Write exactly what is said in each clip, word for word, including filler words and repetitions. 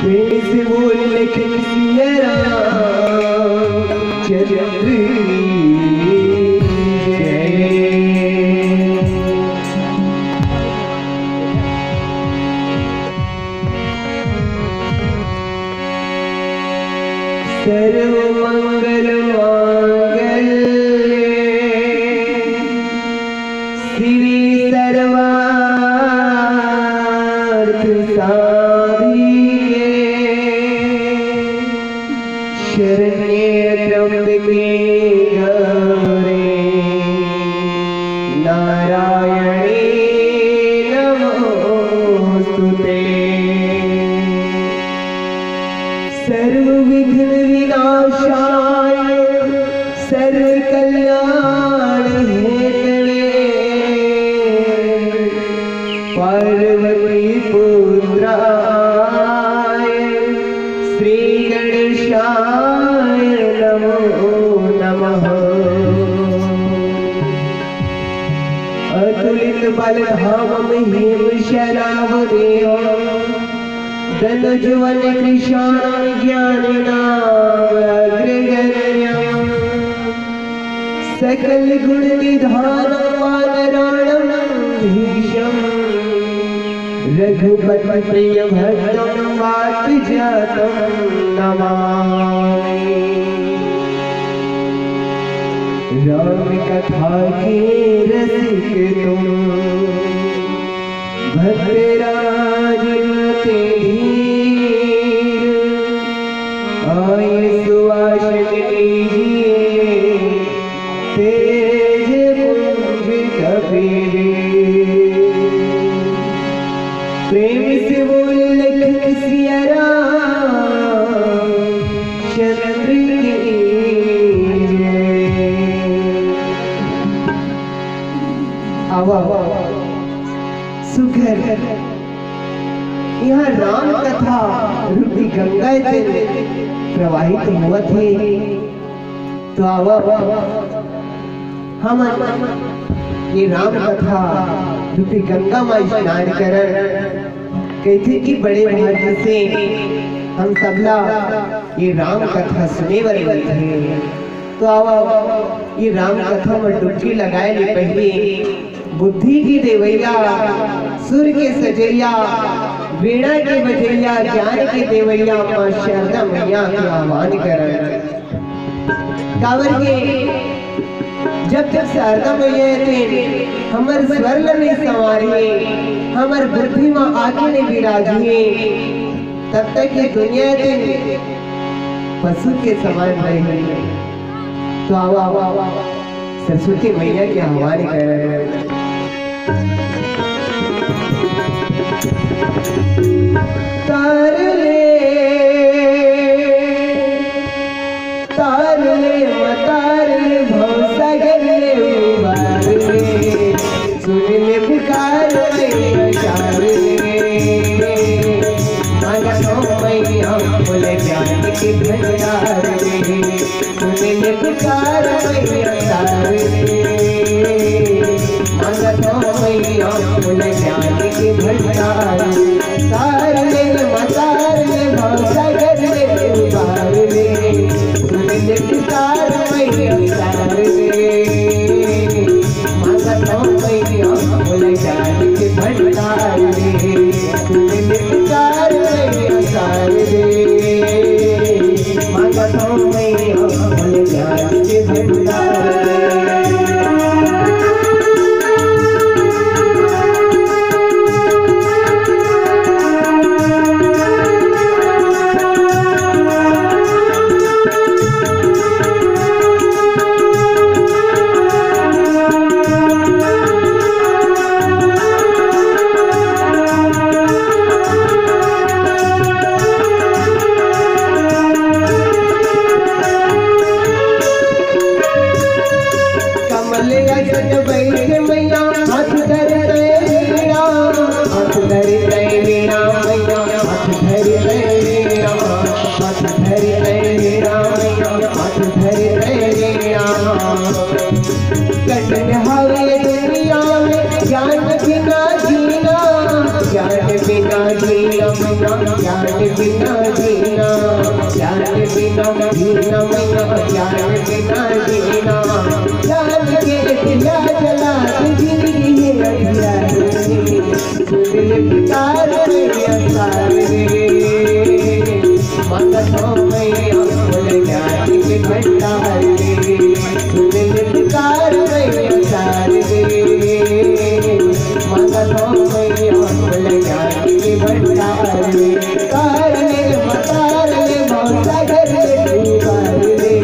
प्रेम से बोल लखन सिया राम चंद्र की जय। सर्व मंगल मांगल्य श्री सर्वार्थ साधिके शरण्ये त्र्यंबके गौरी नारायणी नमोस्तुते। सर्व विघ्न विनाशाय सर्व कल्याण हेतवे पार्वती पुत्राय श्री गणेशाय नमो नमः। अतुलित बल धामम हेम शरावरेयम दनुज वन कृशाणम ज्ञान नाम अग्रगण्यम सकल गुण निधानम वानराणम भीषम रघुपति प्रिय भक्तम वात जातम नमामि। राम कथा के रसिक तुम भक्त राज अति धीर आए सुवास लीजिए तेज पुंज कबीर। प्रेम से बोल लखन सिया राम चंद्र की जय। आवा सुघर यहाँ राम कथा रूपी गंगा जल प्रवाहित होवत हे। तो आवा हमन ये राम कथा रूपी गंगा में स्नान करन। कहथे कि बड़े भाग्य से हम सबला ये राम कथा सुने बर मिलथे। तो आवा ये राम कथा में डुबकी लगाए ले पहले बुद्धि के देवैया, सुर के सजैया, वीणा के बजैया, ज्ञान के देवैया माँ शारदा मैया के आह्वान करन। काबर के जब तक शारदा मैया हे तेन हमर स्वर ल नइ संवारही, हमर बुद्धि म आके नइ बिराजही, तब तक ये दुनिया हे तेन पशु के समान रही। तो आवा, आवा, आवा, सरस्वती मैया के आह्वान करन। तार ले, तार ले, तार ले, भवसागर ले उबार ले। सुन ले पुकार मैया तार ले। मांगत हों मैया फूल ज्ञान के भंडार ले। सुन ले पुकार मैया तार ले। मांगत हों मैया फूल ज्ञान के भंडार। तार ले, मतार ले, भवसागर ले उबार ले। सुन ले पुकार मैया तार ले। मांगत हों मैया फूल ज्ञान के भंडार ले। सुन ले पुकार मैया तार ले। मांगत हों मैया फूल ज्ञान के भंडार। जला के जिंदगी है अंधियार रे, सुन ले पुकार मैया सार रे। मांगत हौं मैया खोल ज्ञान के भंडार रे, सुन ले पुकार मैया सार रे। मांगत हौं मैया खोल ज्ञान के भंडार रे। तार ले मतार ले भवसागर ले पुकार रे।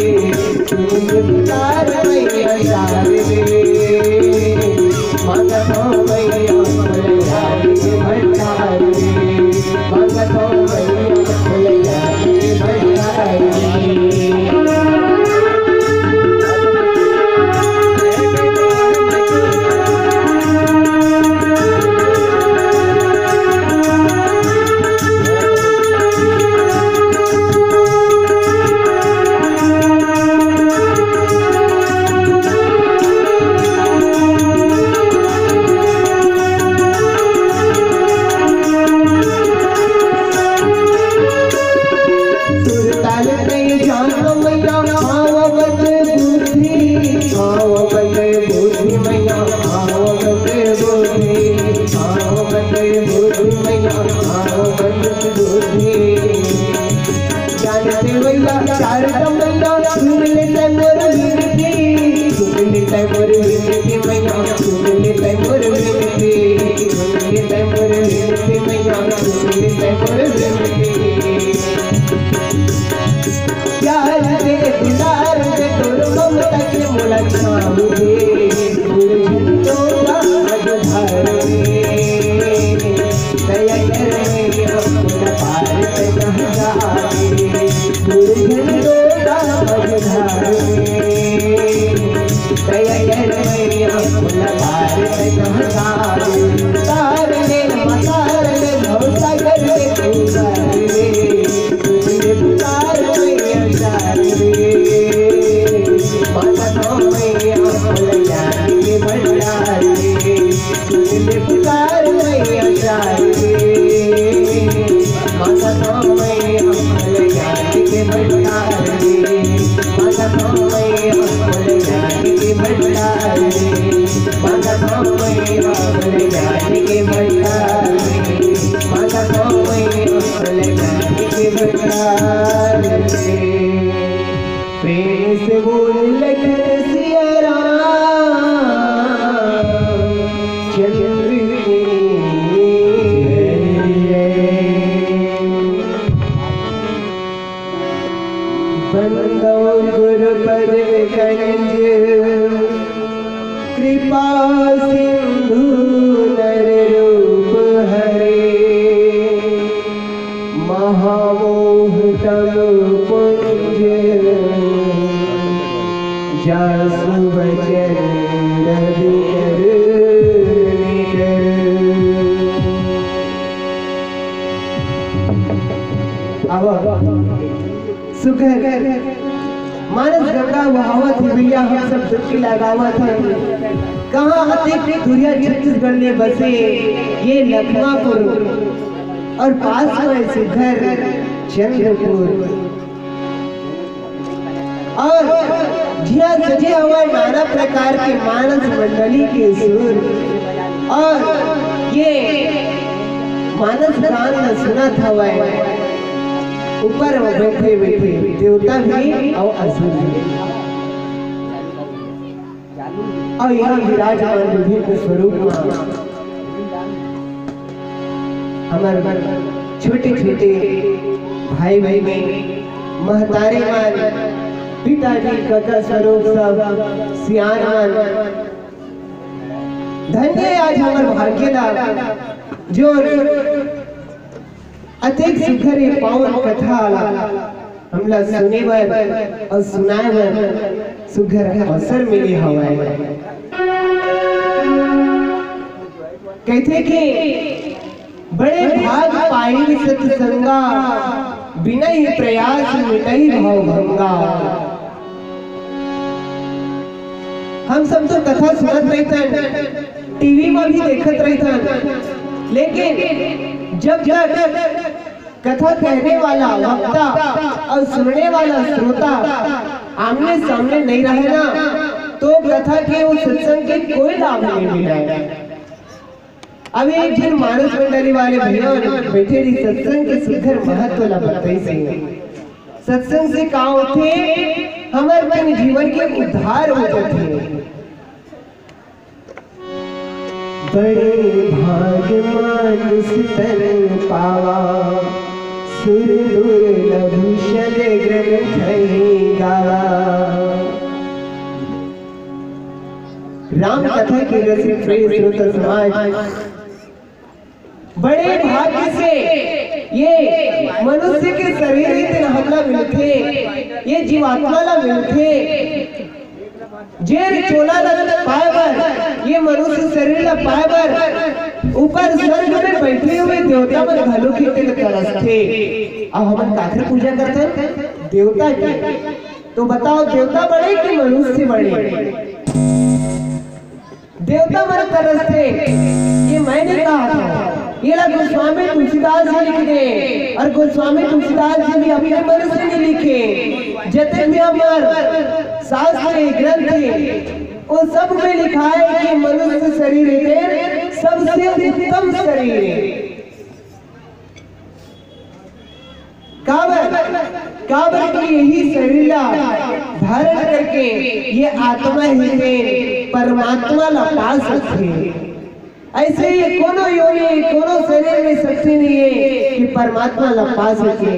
सुरताल तैं जानो मैया, आओ बंदे बुद्धि, आओ बंदे बुद्धि मैया, आओ बंदे बुद्धि, आओ बंदे बुद्धि मैया, आओ बंदे बुद्धि। जानते मैया, शारदा मैया, सुन ले तैं मोर विनती, सुन ले तैं मोर विनती मैया, सुन ले तैं मोर विनती, सुन ले तैं मोर विनती मैया, सुन ले तैं मोर विनती। प्यार दे, दुलार दे, तोर ममता के मोला छाँव दे, तोर झंडोला अजधार में। दया कर मैया, मोला पार तक पहुँचा दे, तोर झंडोला अजधार में। दया कर मैया, मोला पार तक पहुँचा दे। तार ले, मतार ले, भवसागर ले, तू तार ले। तुझे पुकार मैया सार रे, मांगत हौं मैया खोल ज्ञान के भंडार रे। तुझे पुकार मैया सार रे, मांगत हौं मैया खोल ज्ञान के भंडार रे। मांगत हौं मैया खोल ज्ञान के भंडार रे। मांगत हौं मैया खोल ज्ञान के भंडार रे। मांगत हौं मैया खोल ज्ञान के भंडार रे। प्रेम से बोल लखन सिया राम चंद्र की जय। बंदौ गुरु पद कंज कृपा सिंधु नर रूप हरे। महामोह तम पुंज जासु बचन रवि कर निकर। आवा। सुघर मानस गंगा बहावत हे भैया, हम सब डुबकी लगावत हन। कहाँ अतेक दूरिहा छत्तीसगढ़ में बसे ये लखमापुर अउ पास में सुघर चंद्रपुर। अउ जिहाँ सजे हवय नाना प्रकार के मानस मंडली के सुर अउ ये मानस गान ल सुनत हवय। ऊपर म बइठे बइठे देवता भी अउ असुर भी। अउ यहाँ विराजमान विभिन्न स्वरूप म हमर छोटे छोटे भाई बहिनी, महतारी मन, पिताजी, कका स्वरूप सब सियान मन, धन्य आज हमर भाग्य ला जो अतेक सुघर ये पावन कथा ला हमला सुने बर अउ सुनाए बर सुघर अवसर मिले हवय। कहिथे कि बड़े भाग पाई सतसंगा, बिनहि प्रयास मिटई भव भंगा। हम सब तो कथा सुनत रहिथन, टीवी म भी देखत रहिथन, लेकिन जब तक कथा कहने वाला वक्ता अउ सुनने वाला श्रोता आमने सामने नहीं रहे ना, तो कथा के, वो सत्संग के कोई लाभ नहीं मिला है। अभी एक झन मानस मंडली वाले भैया बैठे रही, सत्संग के सुघर महत्व ला बताइस हे। सत्संग से का होथे? हमर मन जीवन के उद्धार हो जाथे। बड़े भाग मानुष तन पावा, सुर दुर्लभ शल ग्रंथ ही गावा। राम कथा के रसिक प्रिय श्रोता समाज, बड़े भाग्य से ये मनुष्य के शरीर इतन हमला मिलथे, ये जीवात्मा ला मिलथे। जेन चोला ला पाए बर, ये मनुष्य शरीर ला पाए बर ऊपर स्वर्ग में बैठे हुए देवता मन घलो कितने तरसथे। अब हमन काखर पूजा करथन? देवता के। तो बताओ, देवता बड़े कि मनुष्य बड़े? देवता मन तरसथे, ये मैं नहीं कहा था, ये ला गोस्वामी तुलसीदास जी लिख दे। और गोस्वामी तुलसीदास जी भी अपने मन से नहीं लिखे। जितने भी हमार शास्त्र ग्रंथ है, वो सब में लिखा है कि मनुष्य शरीर है सबसे उत्तम शरीर है। काबर, काबर कि यही शरीर ला धारण करके ये आत्मा ही में परमात्मा ला पा सकथे। ऐसे ही कोनो योनि, कोनो शरीर में शक्ति नहीं है कि परमात्मा ला पा सके।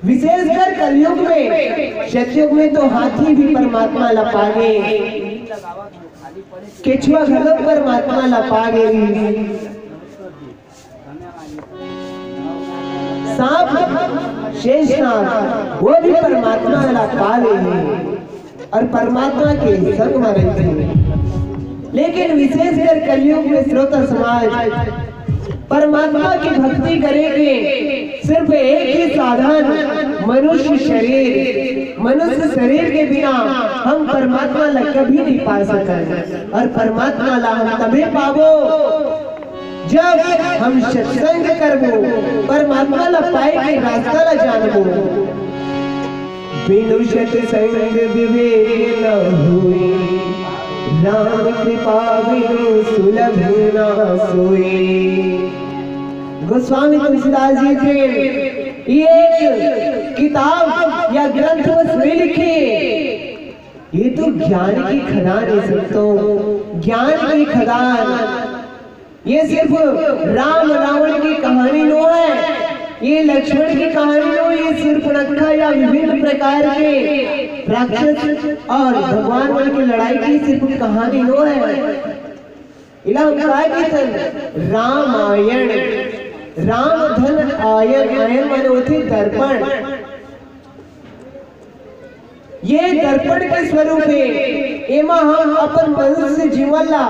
विशेषकर कलयुग में, सतयुग में तो हाथी भी परमात्मा ला पागे, केचुआ घलो परमात्मा ला पागे। सांप, शेषनाग, वो भी परमात्मा ला पा ले हे और परमात्मा के संग में रहिथे। लेकिन विशेषकर कलयुग में श्रोता समाज, परमात्मा की भक्ति करे के सिर्फ एक ही साधन, मनुष्य शरीर। मनुष्य शरीर के बिना हम परमात्मा ला कभी नहीं पा सकन, और परमात्मा ला हम तभी पाबो जब हम सत्संग करबो, परमात्मा ला पाए के रास्ता ला जानबो। बिनु सत्संग विवेक न होई, राम कृपा बिनु सुलभ ना सोई। गोस्वामी तुलसीदास जी के ये एक किताब या ग्रंथ बस नहीं लिखे, ये तो ज्ञान की खदान है संतों, ज्ञान की खदान। ये सिर्फ राम रावण की कहानी नो है, ये लक्ष्मण की कहानी नो, ये शूर्पणखा या विभिन्न प्रकार के राक्षस और भगवान मन की लड़ाई की सिर्फ कहानी नो है। इला हम काय कहिथन? रामायण। राम धन आयन, आयन माने होथे दर्पण। ये दर्पण के स्वरूप हे, एमा हम अपन मनुष्य जीवन ला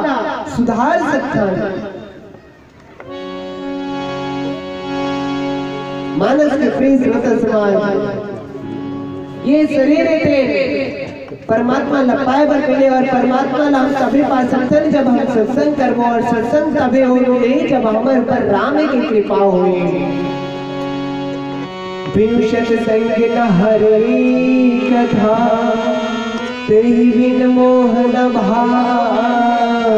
सुधार सकथन। मानस के प्रिय श्रोता समाज, ये शरीर हे ते परमात्मा ला पाए बर मिले, और परमात्मा ला हम तभे पा सकथन जब हम सत्संग करबो, और सत्संग तभे होही जब हमर ऊपर राम के कृपा होही। बिनु सत्संग न हरि कथा, तेहि बिन मोह न भाग।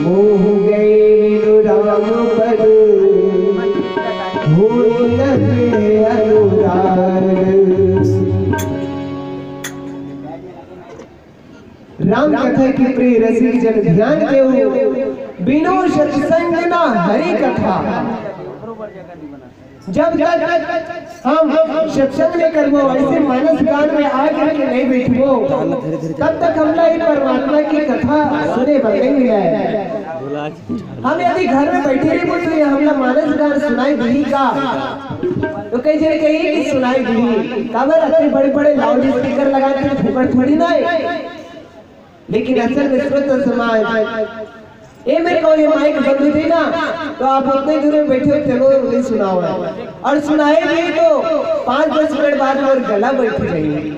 मोह गए बिनु राम पद, होई न दृढ़ अनुराग। राम कथा के प्रिय रसिक जन ध्यान देहु, बिनु सत्संग न हरि कथा। जब तक हम सत्संग नहीं करबो, ऐसे मानस गान में आकर के नहीं बैठबो, तब तक हमला ये परमात्मा की कथा सुने बर नहीं मिले। हम यदि घर में बैठे रहिबो तो ये हमला मानस गान सुनाई दिही का? तो कई जन कही कि सुनाई दिही, काबर अतने बड़े-बड़े लाउड स्पीकर लगा के फूकट थोड़ी ना हे। लेकिन असल में श्रोता समाज, ए मेरे को ये माइक बंद हो जाए ना, तो आप उतने दूर में बैठे हो, चलो नहीं सुनाओ। और सुनाए भी तो पाँच दस मिनट बाद और गला बैठ जाएगी।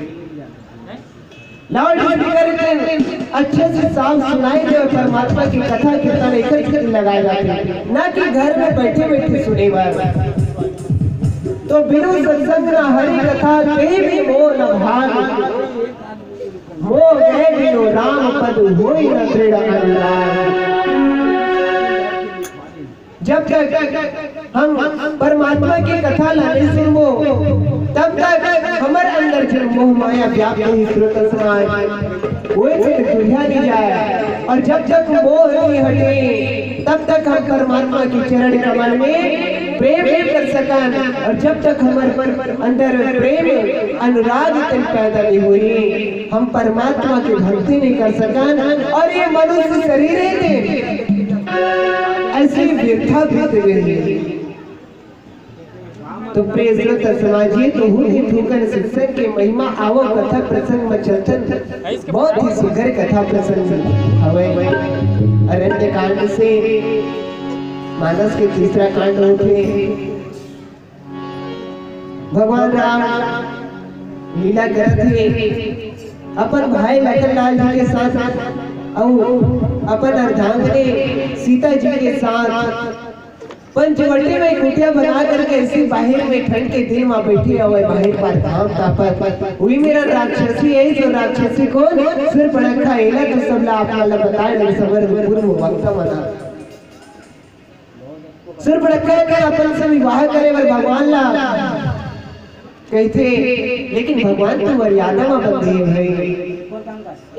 लाउड स्पीकर इतने अच्छे से साफ सुनाई दे और परमात्मा की कथा कीर्तन एकत्र लगाए जाते हैं, ना कि घर में बैठे बैठे सुने बार। तो बिनु सत्संग ना हरि कथा, तेहि बिन मोह न भाग। मोह गए बिनु राम पद होई न दृढ़ अनुराग। जब तक हम परमात्मा के कथा ला नहीं सुनबो, तब तक हमर अंदर जो मोह माया व्याप्त होही, श्रोता समाज, वो फिर दुनिया नहीं जाए। और जब तक मोह नहीं हटे, तब तक हम परमात्मा के चरण कमल में प्रेम नहीं कर सकन। और जब तक हमर अंदर प्रेम अनुराग तन पैदा नहीं होही, हम परमात्मा के भक्ति नहीं कर सकन। और ये मनुष्य शरीर है दे ऐसे व्यर्था बीत गई। तो प्रिय श्रोता समाज, ये तो हुई थी थोकन सत्संग के महिमा। आवो कथा प्रसंग में चलथन। बहुत ही सुघर कथा प्रसंग हवे। अरण्य कांड से मानस के तीसरा कांड होथे। भगवान राम लीला करत हे अपन भाई लखन लाल जी के साथ, अउ अपन अर्धांगिनी सीता जी के साथ पंचवटी में कुटिया बना करके ऐसी बाहर में ठंड के दिन में बैठी हवे, बाहर पर घाम तापत। वही मेरा राक्षसी है, जो राक्षसी कोन? शूर्पणखा। एला तो सब ला आप ला बताए लगे, सबर पूर्व वक्ता मना। शूर्पणखा के अपन से विवाह करे बर भगवान ला कहिथे, लेकिन भगवान तो मर्यादा में बंधे हे भाई।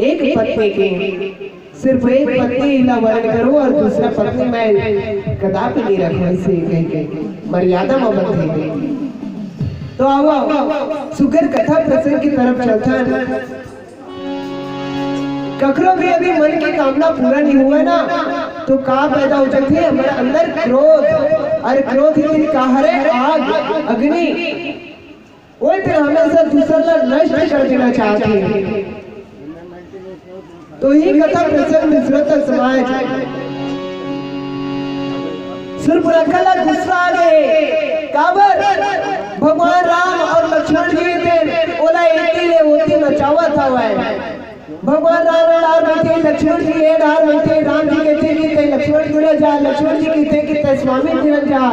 एक पत्नी के, सिर्फ एक पत्नी ला वरण करो और दूसरा पत्नी मैं कदापि नहीं रखूं, ऐसे कह के मर्यादा में बंधे हे। तो आओ, सुघर कथा प्रसंग की तरफ चलथन। कखरो भी यदि मन की कामना पूरा नहीं हुआ ना, तो का पैदा हो जाती है हमारे अंदर? क्रोध। और क्रोध ही का हरे? आग, अग्नि। वो फिर हमेशा दूसर ला नष्ट कर देना चाहती है। तो ही कथा प्रसंग में श्रोता समाज, शूर्पणखा ला गुस्सा आ गए। काबर? भगवान राम और लक्ष्मण जी थे, ओला एती ले ओती नचावत हवय। भगवान राम ए डार बैठे, लक्ष्मण जी ए डार बैठे। राम जी कहते कि "ते लक्ष्मण तिरा जा", लक्ष्मण जी कहते कि "ते स्वामी तिरा जा।"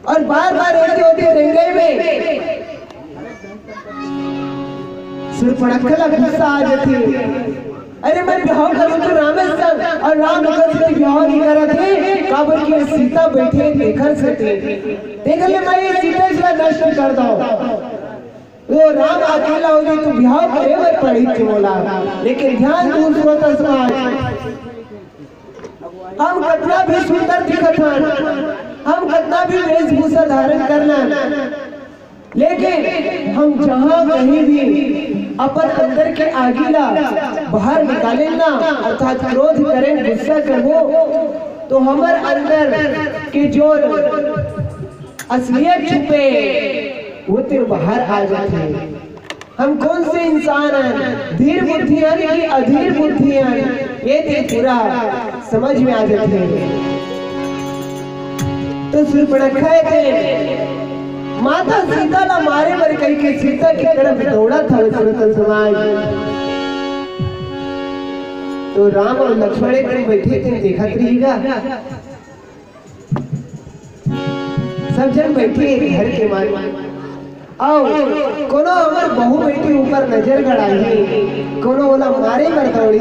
और बार बार एती ओती रेंगे में शूर्पणखा ला गुस्सा आ जाती। अरे मैं बिहाव करूं तो राम संग, और राम ओकर से बिहाव नहीं करत हे, काबर कि सीता बैठे देखत हे। देख ले, मैं ये सीता ला नष्ट कर दो। वो राम अकेला हो जाए तो बिहाव करे बर पड़ी थी मोला। लेकिन ध्यान दूर श्रोता समाज, हम कतना भी सुंदर दिखत हन, हम कतना भी वेशभूषा धारण करना, लेकिन हम जहां कहीं भी अपन अंदर के आगी ला बाहर निकाले ना, अर्थात क्रोध करें, गुस्सा करबो, तो हमर अंदर के जो असलियत छुपे, वो तो बाहर आ जाते हैं। हम कौन से इंसान हैं, धीर बुद्धि हैं कि अधीर बुद्धि हैं, ये तो पूरा समझ में आ जाते हैं। तो शूर्पणखा के माता सीता ला मारे बर कहि के सीता की तरफ दौड़ा था श्रोता समाज। तो राम और लक्ष्मण एक दिन बैठे थे, देखत रहिगा। सब जन बैठे घर के मन। अउ कोनो हमर बहू बेटी ऊपर नजर गड़ाही, कोनो ओला मारे बर दौड़ी,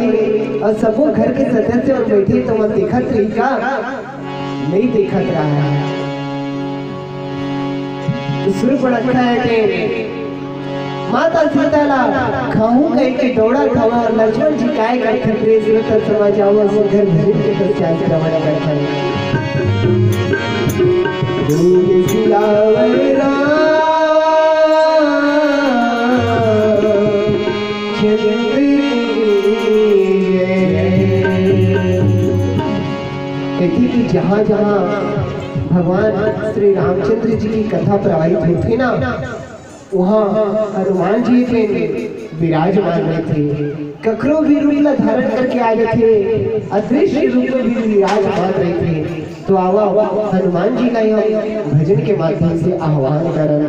अउ सबो घर के सदस्य मन बैठे तो मन देखत रही का? नहीं देखत रहा। तो शूर्पणखा हे के माता सीता ला खाहूं कहि के दौड़त हवय अउ लक्ष्मण जी काय करथे, प्रेम श्रोता समाज आवो, सुघर भजन के पश्चात श्रवण करथन। दूध सिलावर रामचंद्र की जय। कहिथे कि जहाँ जहाँ भगवान श्री रामचंद्र जी की कथा प्रवाहित होथे ना, वहाँ हनुमान जी भी विराजमान रहिथे। कखरो भी रूप ला धारण करके आ जाथे, अदृश्य रूप में भी विराजमान रहिथे। तो आवा, हनुमान जी ला हम भजन के माध्यम से आह्वान करन।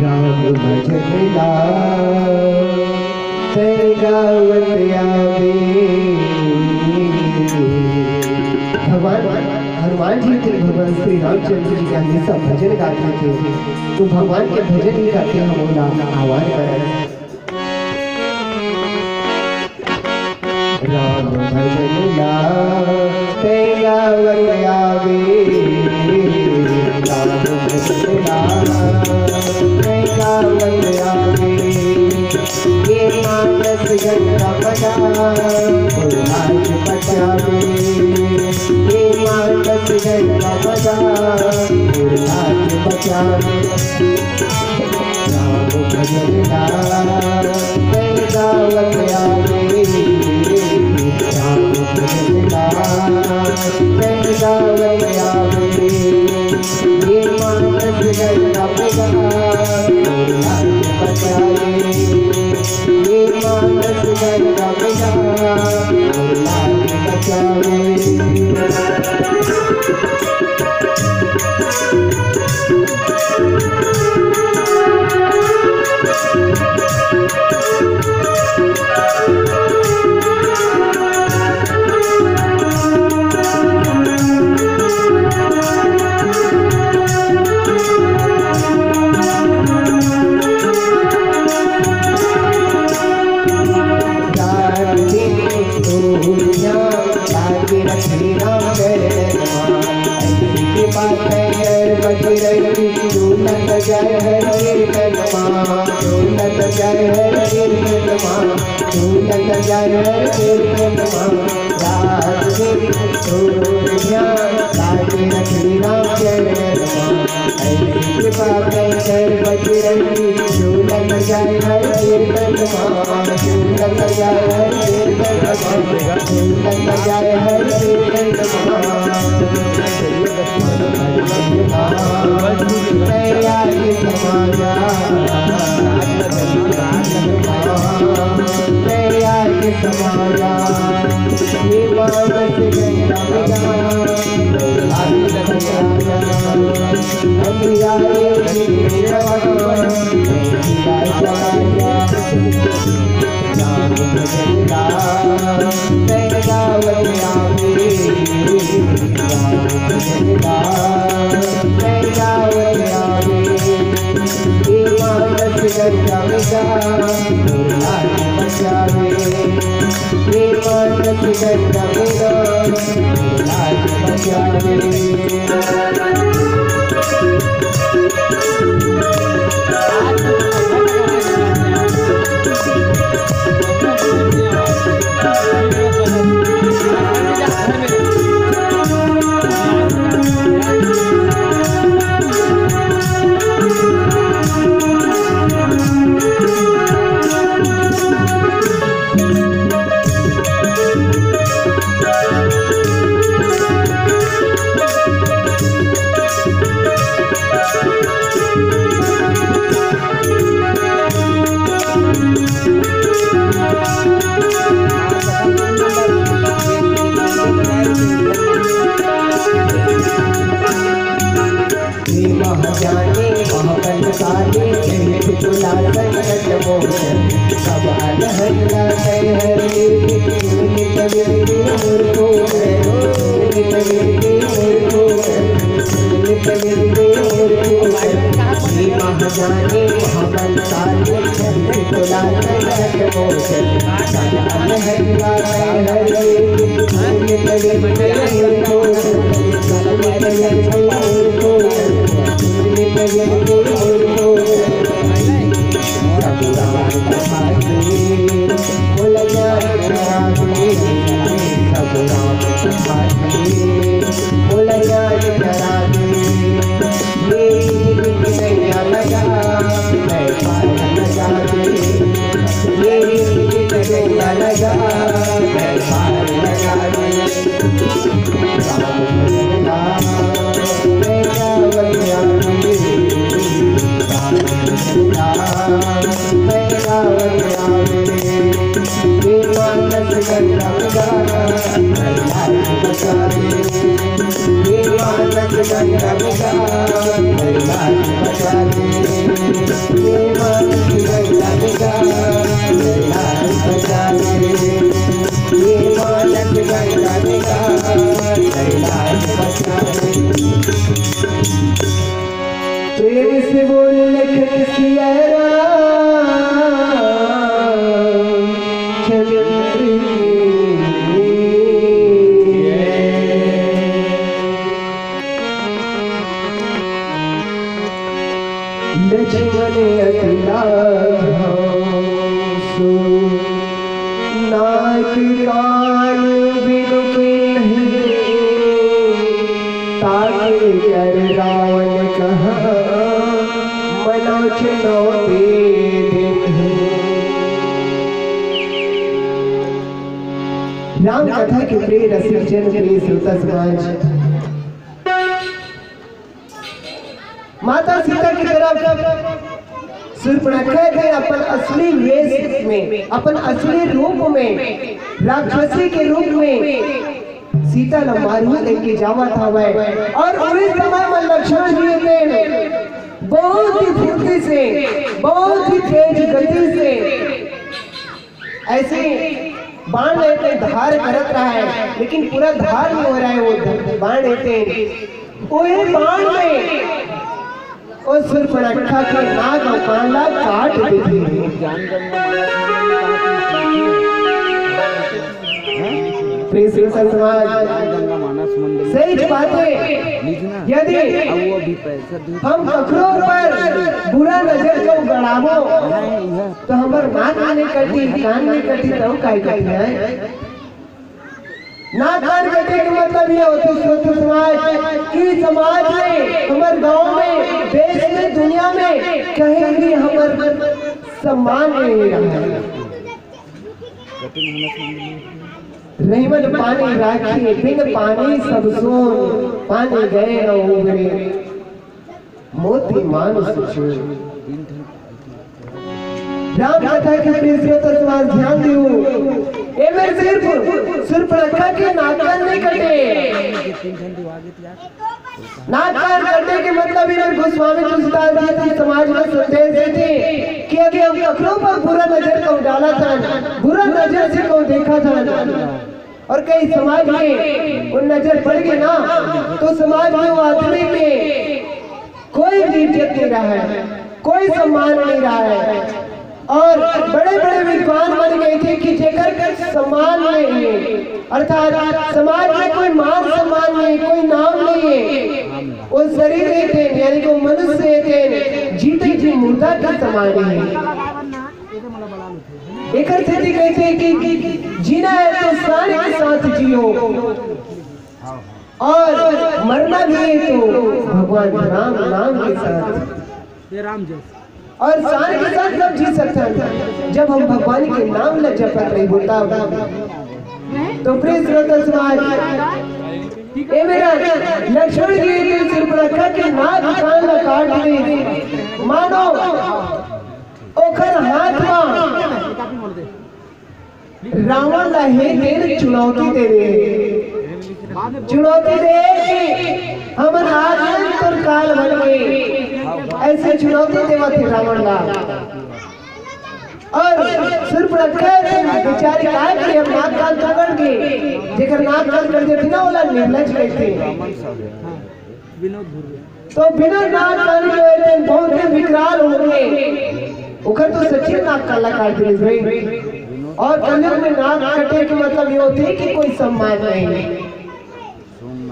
राम भजन ला भगवान हनुमान जी थे, भगवान श्री रामचंद्र जी के हमेशा भजन गात रहिथे। तो भगवान के भजन ही गाथे, हम ओला आह्वान करन। राम भजन ला तै गावत आवे, राम भजन ला तै गावत आवे। ये मानस गंगा मजा, उल्लास बचावे। ये मानस गंगा मजा, उल्लास बचावे। राम भजन ला तै गावत आवे, राम भजन ला तै गावत आवे। ये मानस गंगा मजा, उल्लास बचावे। ये मानस गंगा मजा, उल्लास बचावे। रात दिन तोर ध्यान लागे रखे राम चरण मा। ऐसी के बात है यार बजरंगी, झूलत जाए हर कीर्तन मा, झूलत जाए हर कीर्तन मा, झूलत जाए हर कीर्तन मा। रात दिन तोर ध्यान लागे रखे राम चरण मा। ऐसी कृपा कर बजरंगी, झूलत जाए हर कीर्तन मा, झूलत जाए हर कीर्तन मा, झूलत जाए हर कीर्तन मा। मैया के समाया, मैया के समाया, ये मानस गंगा मजा। हे महाज्ञानी महाबलशाली, जय तुला संकट मोचन, सब अनहन ला सै हर निर्भीक, निर्मित विरति मूर्खो है, निर्मित विरति मूर्खो है, निर्मित विरति मूर्खो है। हे महाज्ञानी महाबलशाली, जय तुला संकट मोचन, सब अनहन ला सै हर निर्भीक, निर्मित विरति मूर्खो है। लक्ष्मण अति लाघव सो, नाक कान बिनु कीन्हे, ताके कर रावण कहा, मनोज नौ दे दीन्हे। राम कथा के प्रिय रसिक जन, प्रिय श्रोता समाज, माता सीता की तरफ शूर्पणखा के अपन असली वेश में, अपन असली रूप में, राक्षसी के रूप में सीता ला मारहूं कहिके जावत हवय। और उही समय में लक्ष्मण जी के बहुत ही फुर्ती से, बहुत ही तेज गति से ऐसे बाण लेते धार करत रहा है, लेकिन पूरा धार नहीं हो रहा है वो ध-, बाण लेते। वही बाण में वो शूर्पणखा के नाक और कान ला काट देते हैं। प्रिय श्रोता समाज, सही बात है, यदि हम ककरो पर बुरा नजर को गड़ाबो, तो हमर नाक नहीं कटी, कान नहीं कटी, तो काय कटी है? नाक कान कटे के मतलब ये होथे, श्रोता समाज, कि समाज में, हमर गांव में, देश में, दुनिया में कहीं भी हमर सम्मान नहीं रहा। रहिमन पानी राखी, बिन पानी सब सून, पानी गए न उबरे। मोती मानुष चूर। राम कथा के प्रिय श्रोता समाज, ध्यान दियो। ए मेरे सिर्फ शूर्पणखा के नाक कान नहीं कटे। नाक कान कटे के मतलब ही मेरे गोस्वामी तुलसीदास जी के समाज में संदेश देथे कि यदि हम ककरो पर बुरा नजर को डाला था, बुरा नजर से को देखा था, और कहीं समाज में वो नजर पड़ गई ना, तो समाज में वो आदमी के कोई भी इज्जत नहीं रहा है, कोई सम्मान नहीं रहा है। और बड़े-बड़े विद्वान मन कहिथे कि जेकर सम्मान नहीं है, अर्थात समाज में कोई मान सम्मान नहीं, कोई नाम नहीं है, वो शरीर हे तेन, यानी कि वो मनुष्य हे तेन, जीते जी मुर्दा के समान है। एकर सेती कहिथे कि जीना है तो साँड़ के साथ जियो और मरना भी है तो भगवान राम नाम के साथ। ये राम जैसे। और साँड़ के साथ कब जी सकथन? जब हम भगवान के नाम ल जपत रहिबो तब। तो प्रिय श्रोता समाज, ए मेरा लक्ष्मण जी के शूर्पणखा के नाक कान ल काट दे, मानो ओखर हाथ म रावण ला हे तेन चुनौती दे दे, चुनौती दे कि हमन आज तोर काल बन के, ऐसे चुनौती देवत हे रावण ला। और शूर्पणखा बेचारी काय करी, हम नाक कान तो कट गे, जेकर नाक कान कट जाथे ना, ओला निर्लज कहथे। विनोद भुर्रे। तो बिना नाक कान के होए तेन बहुत ही विकराल हो गए। ओकर तो सच्ची नाक काला काट दिस भाई। और कलयुग में नाक कटे के मतलब ये होथे कि कोई सम्मान नहीं।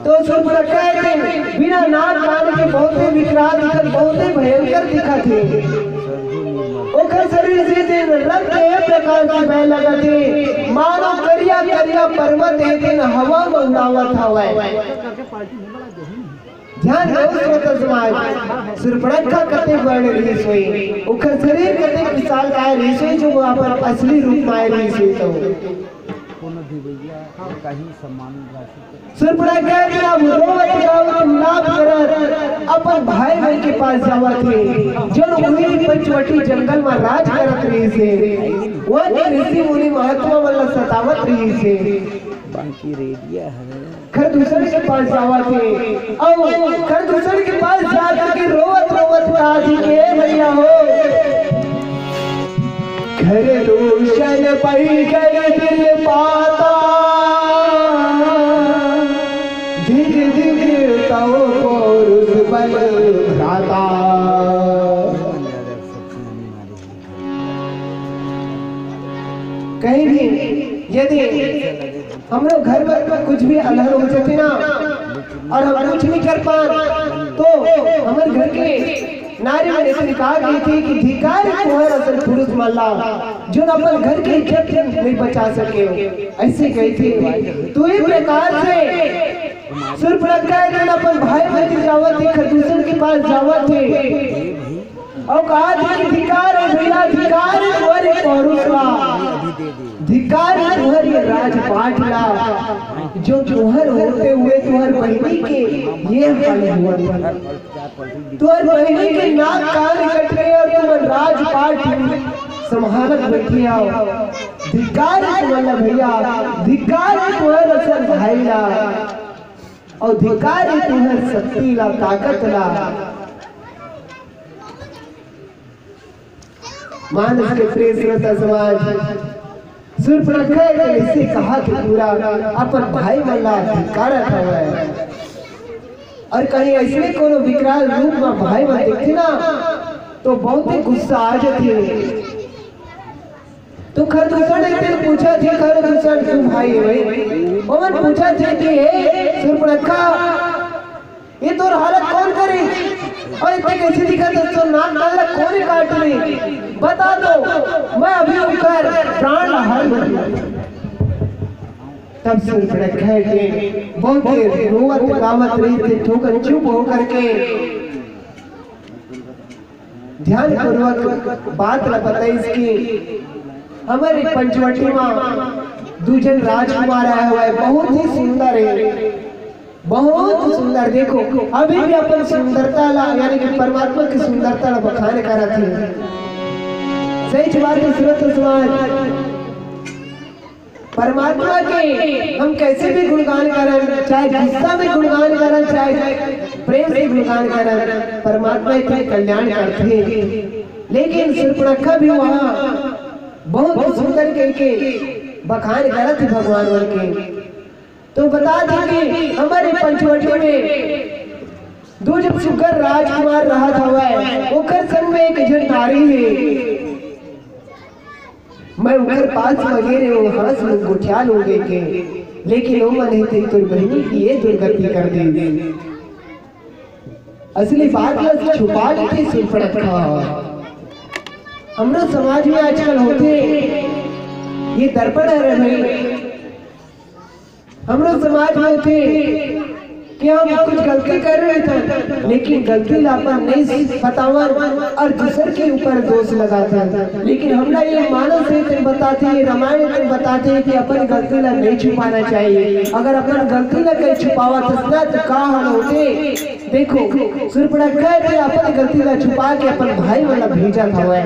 तो शूर्पणखा हे तेन बिना नाक कान के बहुत ही विकराल दिखत, बहुत ही भयंकर दिखत हे। ओकर शरीर से तेन रक्त ए प्रकार से बहे लगत हे, मानो करिया करिया पर्वत हे तेन हवा में उड़ावत हवय। ध्यान दो श्रोता समाज, शूर्पणखा कते बड़ रहिस होही, ओकर शरीर कते विशालकाय रहिस होही, जो वो अपन असली रूप में आय रहिस होही तो। कोनो भी भैया कहीं सम्मान राशि शूर्पणखा के अब रोवत गावत विलाप करत अपन भाई मन के पास जावत हे, जन उही पंचवटी जंगल में राज करत रहिस हे। वहाँ के ऋषि मुनि महात्मा मन ला सतावत रहिस हे। बाकी रेडिया है। खरदूषण के पास जावत हे, अउ खरदूषण के पास जाकर के रोवत रोवत कहा थी कि हे भैया हो, खरदूषण पै कर दिल पाता, धिग धिग तव पौरुष बल भ्राता। कहीं भी यदि हमरो घर में कुछ भी अलहन हो जाथे ना, और हम कुछ नहीं कर पान, तो हमर घर के नारी मन ऐसे कहा गई थी कि "धिक्कार हे तुहर असन पुरुष मन ला, जो अपन घर के इज्जत नहीं बचा सके हो।" ऐसे कही थी। तो इस प्रकार से सूर्पनखा एक दिन अपन भाई मंदिर जावत थे, खरदूषण के पास जावत थे, अउ कहा थे कि "धिक्कार हे भैया, धिक्कार हे तुहर ए पौरुष ला, धिक्कार हे तुहर ए राजपाट ला, जो तुहर होते हुए तुहर बहिनी के ये हाल हुआ था। तुहर बहिनी के नाक कान कट गए और तुमन राजपाट संभालत बैठे हो। धिक्कार हे तुमन ला भैया, धिक्कार हे तुहर असन भाई ला, अउ धिक्कार हे तुहर शक्ति ला, ताकत ला।" मानस के प्रिय श्रोता समाज, सूर्पनखा एक ऐसे कहा कि पूरा अपन भाई मन ला धिक्कारत हवय। और कहीं ऐसने कोनो विकराल रूप में भाई मन दिखथे ना, तो बहुते गुस्सा आ जाथे। तो खरदूषण एक दिन पूछत हे, खरदूषण तू भाई हे भाई, ओमन पूछत हे कि "हे सूर्पनखा, ये तोर हालत कौन करे? और इतने कैसे दिखत हे? तोर नाक कान ला कौन काट ले? बता तो, मैं अभी उनकर प्राण हर लूं।" तब सूर्पनखा के बहुत देर रोवत गावत रहिथे, थोकन चुप होकर के ध्यानपूर्वक बात ला बताइस कि हमर पंचवटी में दू झन राजकुमार आए हुए, बहुत ही सुंदर हे, बहुत सुंदर। देखो, अभी भी अपन सुंदरता ला, यानी कि परमात्मा की सुंदरता ला बखान करत हे। सही बात हे, श्रोता समाज, परमात्मा के हम कैसे भी गुणगान करन, चाहे गुस्सा में गुणगान करन, चाहे प्रेम से गुणगान करन, परमात्मा एक कल्याण करथे। लेकिन सूर्पनखा भी वहाँ बहुत सुंदर कहिके बखान करत हे भगवान मन के। तो बता दे कि हमर पंचवटी में दू झन सुग्घर राजकुमार रहत हवय, ओकर संग में एक झन नारी हे। मैं ओकर पास वगैरह वो हाथ में गोठिया लोगे के, लेकिन वो मन ही तोर बहिनी की ये दुर्गति कर दे। असली बात ला छुपा लेथे सूर्पनखा। हमरो समाज में आजकल होथे ये दर्पण हरे भाई, हमरो समाज में होथे कि हम कुछ गलती कर रहे थे, लेकिन गलती ला अपन नहीं बतावन और दूसर के ऊपर दोष लगाथन। लेकिन हमला ये मानस हे, तेन बताथे, ये रामायण तेन बताथे कि अपन गलती ला नहीं छुपाना चाहिए। अगर अपन गलती ला कहीं छुपावत हस ना, तो का हाल होथे? देखो, सूर्पनखा हे अपन गलती ला छुपा के अपन भाई मन ला भेजत हवय,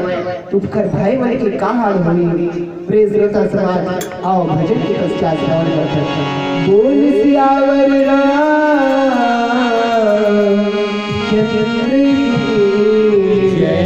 तो ओकर भाई मन के का हाल होही? प्रिय श्रोता समाज, आओ भजन के पश्चात श्रवण करते हैं। बोल सियावर रामचंद्र की जय।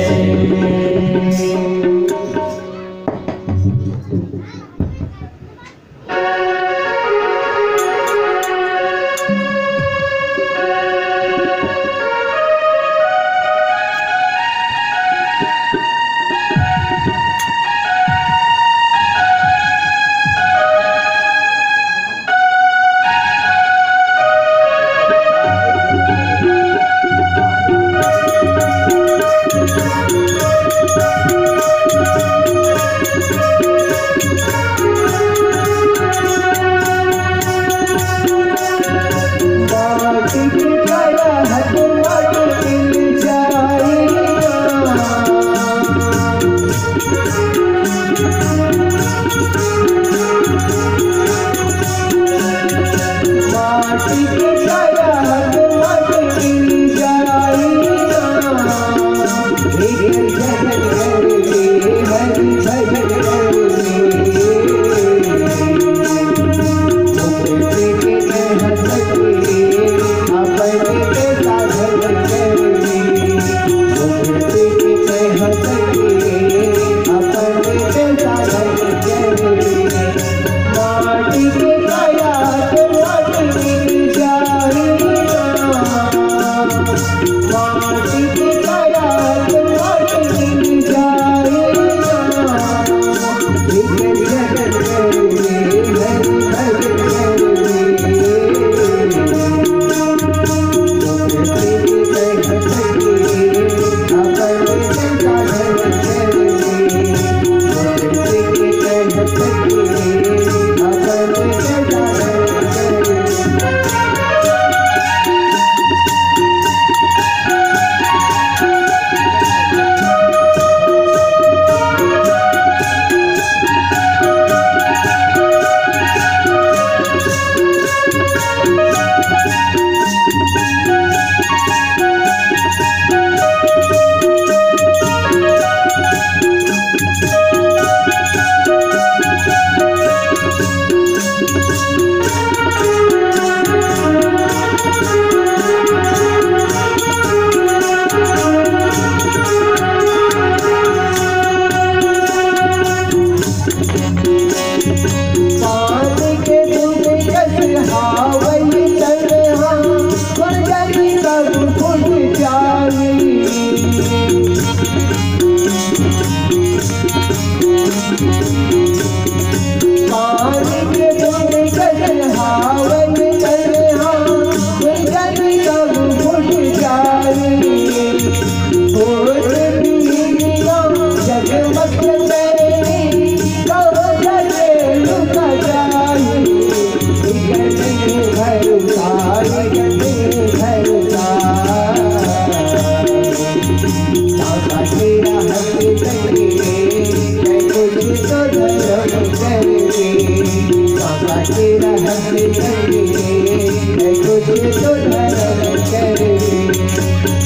तेरा हक संगी रे, मैं कुछ तो धर्म कर दे।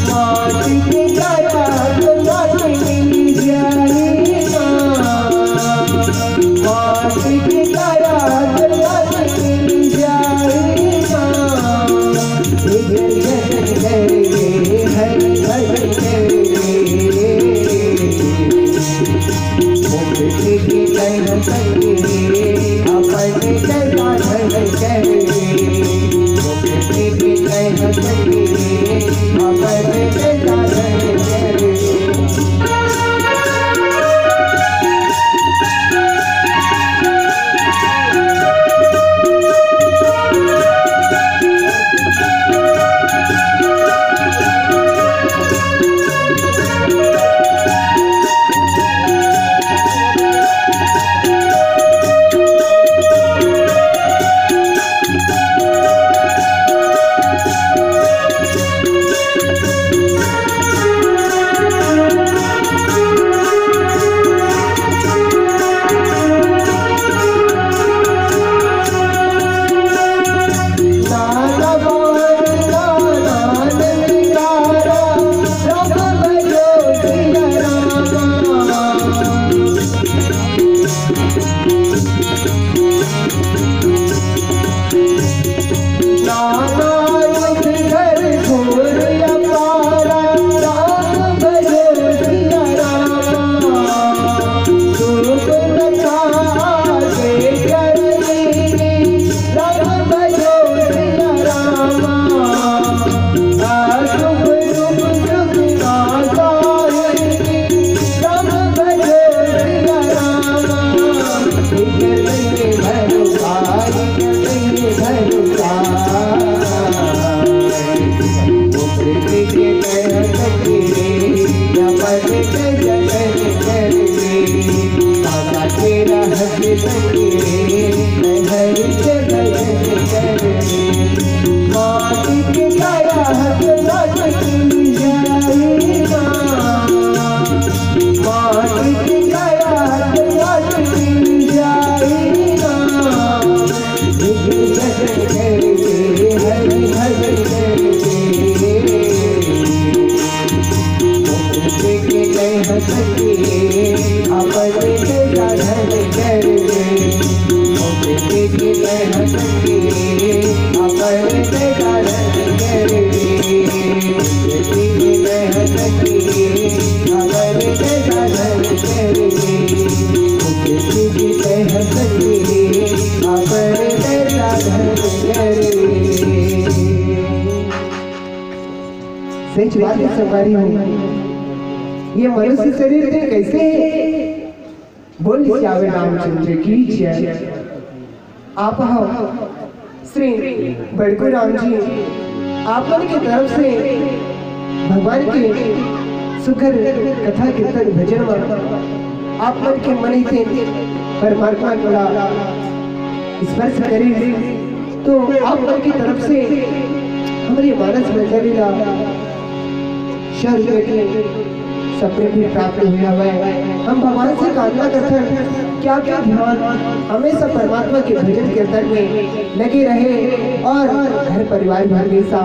मौत की करा तो मौत मिल जाए ना, मौत की करा तो मौत मिल जाए ना। इधर जतन कर दे, हर भजन कर दे। मुक्ति की कह सके, अपन के साधन करे। मुक्ति की कह सके, अपन के साधन करे। सच बात है संगवारी हो, ये मनुष्य शरीर के कैसे है? बोल सियावर रामचंद्र की जय। आप हो श्री बड़कू राम जी, आप मन के तरफ से भगवान के सुघर कथा कीर्तन भजन में आप मन के मन से परमात्मा का स्पर्श करे, तो आप मन की तरफ से हमरी मानस मंडली ला सौ रुपये के सप्रे भी प्राप्त हुई हवय। हम भगवान से कामना करथन कि आपके ध्यान हमेशा परमात्मा के भजन कीर्तन में लगे रहे और घर परिवार भी हमेशा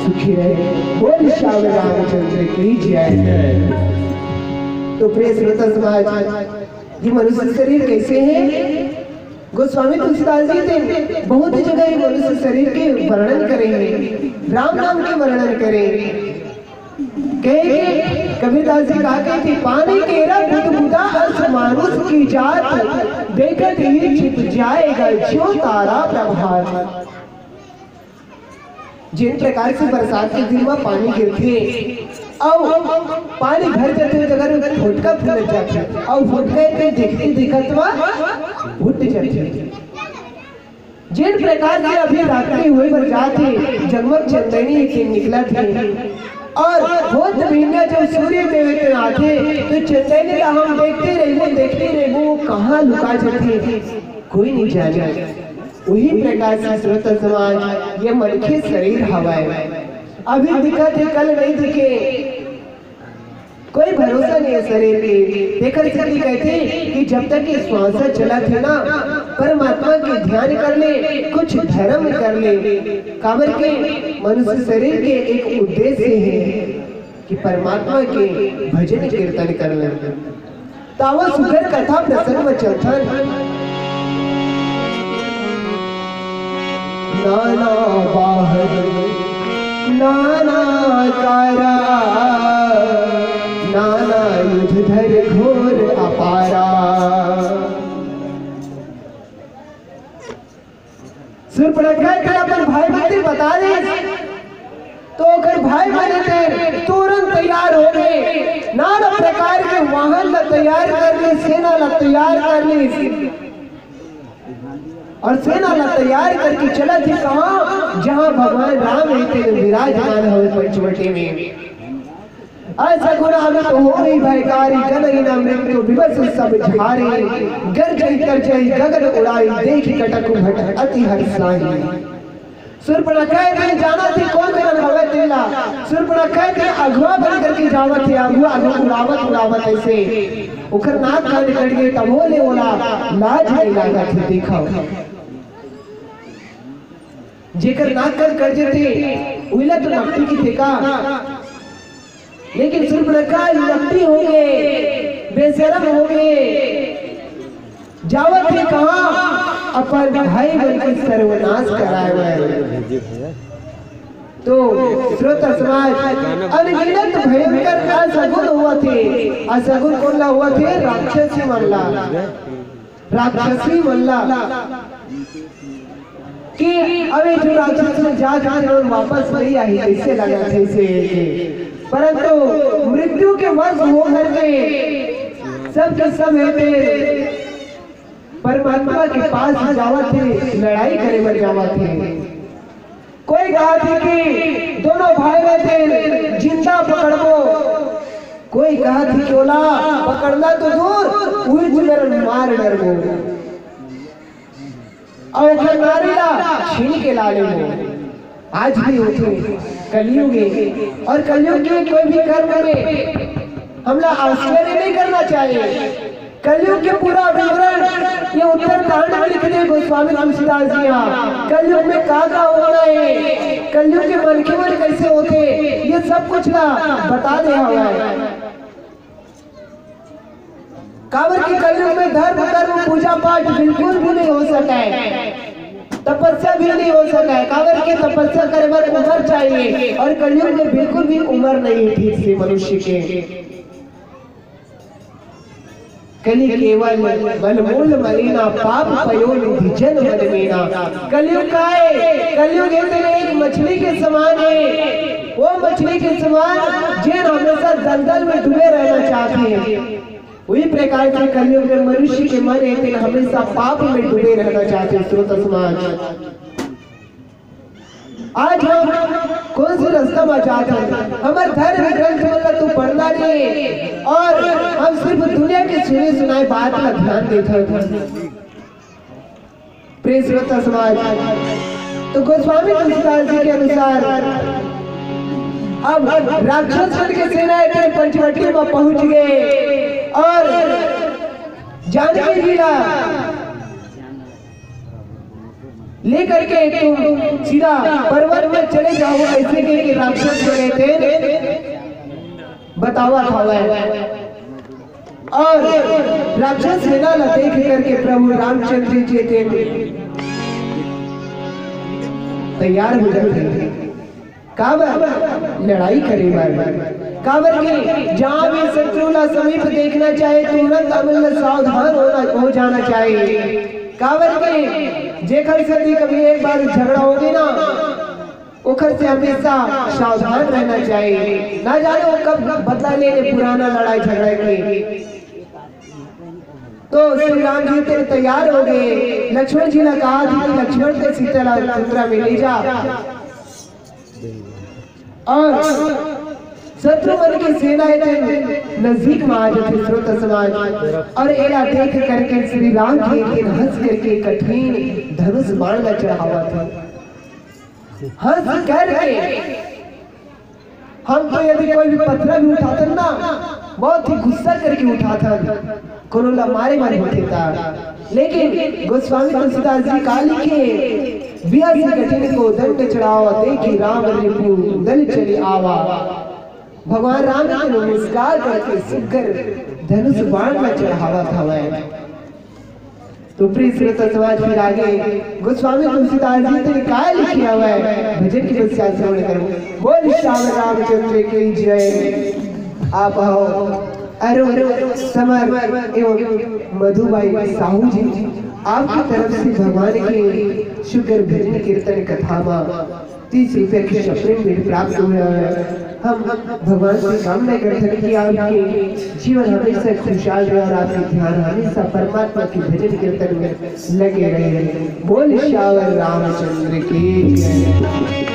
सुखी रहे। बोल सियावर रामचंद्र की जय। तो प्रिय श्रोता समाज, ये मनुष्य शरीर कैसे है? गोस्वामी तुलसीदास जी तो बहुत ही जगह ये मनुष्य शरीर के वर्णन करे हैं, राम नाम के वर्णन करे हैं। कहे कि कबीरदास जी कहा कि "पानी केरा बुदबुदा अस मानुष की जात, देखत ही छिप जाएगा ज्यों तारा प्रभात।" जिन प्रकार से बरसात के दिन में पानी गिरथे अउ पानी भर जाथे, तो अगर फोटका फूट जाथे अउ फोटका के देखते देखत में फूट जाथे। जिन प्रकार से अभी रात्रि होय बर जाथे, जगमग चंदैनी के निकलत हे अउ होत बिहनिया जब सूर्य देव के आथे, तो चंदैनी ला हम देखते रहिबो, देखते रहिबो, कहाँ लुका जाथे, कोई नहीं जाने। वही प्रकार से श्रोता समाज, ये मनखे शरीर हवय। अभी दिखत हे, कल नहीं दिखे, कोई भरोसा नहीं है शरीर के। तेकर सेती कहथे कि जब तक ये श्वास चलत हे ना, परमात्मा के ध्यान कर ले, कुछ धर्म कर ले, काबर के मनुष्य शरीर के एक उद्देश्य हे कि परमात्मा के भजन कीर्तन कर ले। तावा सुघर कथा प्रसंग में चलथन। नाना बाहर, नाना कारा, नाना युद्ध धर घोर अपारा। सूर्पणखा के अपन भाई मन ला बता दे, तो ओकर भाई मन हे तेन तुरंत तैयार हो गए, नाना प्रकार के वाहन ला तैयार कर ली, सेना ला तैयार कर ली, और सेना ला तैयार करके चलत हे कहाँ, जहाँ भगवान राम हे तेन विराजमान हवे पंचवटी में। असगुन अमित होई भयकारी, गनई न मृत्यु विवश सब झारी। गरजई तरजई गगन उड़ाई, देखि कटक भट अति हर्षाई। सूर्पणखा तेन जानत हे कोन मेरन हवय तेला। सूर्पणखा तेन अगुवा बन करके जावत हे, अगुवा अगुवा उड़ावत उड़ावत अइसे ओकर नाक कान कट गे, तभो ले ओला लाज नइ लागत हे। देखव, जेकर नाक कान कट जथे, उइला तो नकटी कथे का। लेकिन सूर्पणखा नकटी हो गे, बेशरम हो गे, जावत हे कहाँ, अपन भाई मन के सर्वनाश कराए बर। तो श्रोता समाज, अनगिनत भयंकर असगुन होवत हे। असगुन कोन ला होवत हे? राक्षसी मन ला। राक्षसी मन ला कि अबे जो राक्षस मन जा, जा रहे हैं, वापस नहीं आई, कैसे लगा थे इसे? परंतु मृत्यु के वश होकर के सब के सब हे तेन परमात्मा के पास जावत हे, लड़ाई करे बर जावत हे। कोई कहत हे कि दोनों भाई ला तेन जिंदा पकड़बो, कोई कहत हे कि ओला पकड़ना तो दूर, उही मेर मार डरबो। अउ ओकर नारी ला छीन के ला लेबो। आज भी होथे कलयुग हे, अउ कलयुग के कोई भी कर्म में हमला आश्चर्य नहीं करना चाहिए। कलयुग के पूरा विवरण ये उत्तरकांड में लिख दे गोस्वामी तुलसीदास जी हा। कलयुग में का का होना हे, कलयुग के मनखे मन कैसे होथे, ये सब कुछ ला बता दे हवय। काबर के कलयुग में धर्म, कर्म, पूजा पाठ बिल्कुल भी नहीं हो सकय, तपस्या भी नहीं हो सकय। काबर के तपस्या करे बर उमर चाहिए, अउ कलयुग में बिल्कुल भी उमर नहीं हे ठीक से मनुष्य के। कलि केवल मल मूल मलिना, पाप पयो निधि जन मल मीना। कलयुग का हे? कलयुग हे तेन एक मछली के समान हे, वो मछली के समान जेन हमेशा दलदल में डूबे रहना चाहत हे। उही प्रकार से कलयुग में मनुष्य के मन हे तेन हमेशा पाप में डूबे रहना चाहत हे। श्रोता समाज, आज हम कौन से रास्ता में जात हन? हमर धर्म ग्रंथ मन ला तो पढ़ना नहीं हे, अउ हम सिर्फ दुनिया के सुने सुनाए बात ला ध्यान देत हन। प्रिय श्रोता समाज, तो गोस्वामी तुलसीदास जी के अनुसार अब राक्षस मन के सेना हे तेन पंचवटी में पहुंच गे अउ जानकी जी ला लेकर के तुम सीधा पर्वत में चले जाओ, ऐसे कह के राक्षस मन हे तेन बतावत हवय। अउ राक्षस सेना ला देख करके प्रभु रामचंद्र जी तेन तैयार हो जाथे। काबर? लड़ाई करे बर। काबर के जहाँ भी शत्रु ला समीप देखना चाहे, तुरंत अपन ला सावधान होना, हो जाना चाहे। काबर के जेकर से भी कभी एक बार झगड़ा हो गे ना, ओकर से हमेशा सावधान रहना चाहे। ना जाने वो कब बदला ले ले पुराना लड़ाई झगड़ा के। तो श्री राम जी तेन तैयार हो गे, लक्ष्मण जी ला कहा था कि लक्ष्मण के सीता ला कुंदरा में ले जा। अउ शत्रु मन के सेना हे तेन नजदीक में आ जाथे, श्रोता समाज। अउ एला देख करके श्री राम जी तेन हंस करके कठिन धनुष बाण ला चढ़ावत हे। हंस करके, हम तो यदि कोई भी पथरा भी उठाथन ना, बहुत ही गुस्सा करके उठाथन। कोनो ला मारे बर होथे ता। लेकिन गोस्वामी तुलसीदास जी का लिखे, बिहसी कठिन को दंड चढ़ावा, देखि राम रिपु दल चली आवा। भगवान राम के मुस्कान करके सुग्घर धनुष बाण ला चढ़ावत हवय। तो प्रिय श्रोता समाज, फिर आगे गोस्वामी तुलसीदास जी तेन काय लिखे हवय, भजन के पश्चात श्रवण करबो। बोल सियावर रामचंद्र की जय। आप हो अरुण, समर एवं मधुबाई साहू जी, आपकी तरफ से भगवान के सुग्घर भजन कीर्तन कथा मा तीस रुपया के सुग्घर भेंट प्राप्त हुए हैं। हम भगवान से कामना करते हैं कि आपके जीवन हमेशा खुशहाल रहे और आपके ध्यान हमेशा परमात्मा के भजन कीर्तन में लगे रहे। बोल सियावर रामचंद्र की जय।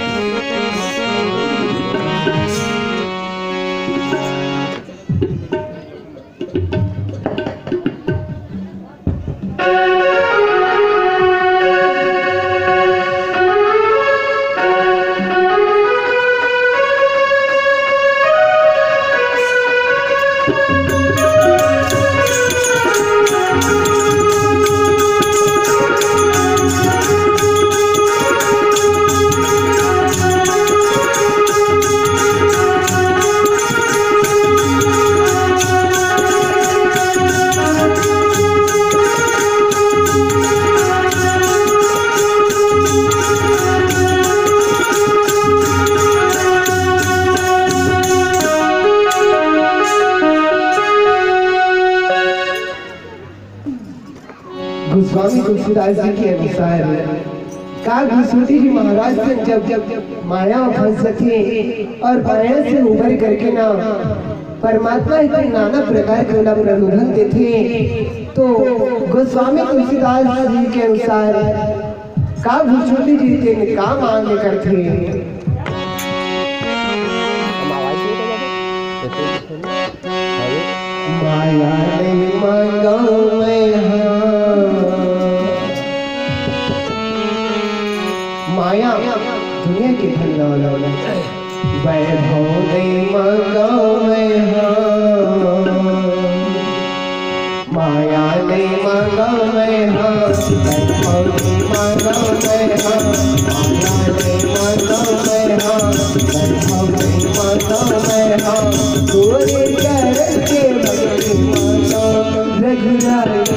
गोस्वामी तुलसीदास जी के अनुसार का घुसुटी जी महाराज से जब, जब माया में फंस जाते हैं और माया से उबर करके ना परमात्मा इतने नाना प्रकार के ओला प्रलोभन देते हैं, तो गोस्वामी तुलसीदास जी के अनुसार का घुसुटी जी तेन का मांग करथे? माया नहीं मांगव मैं हा, माया दुनिया के धन वाला। वैभव नहीं मांगव मैं हा, माया नहीं मांगव मैं हा, वैभव नहीं मांगव मैं हा, माया नहीं मांगव मैं हा, वैभव नहीं मांगव मैं हा, तोरे चरण के भक्ति मांगव रघुराई।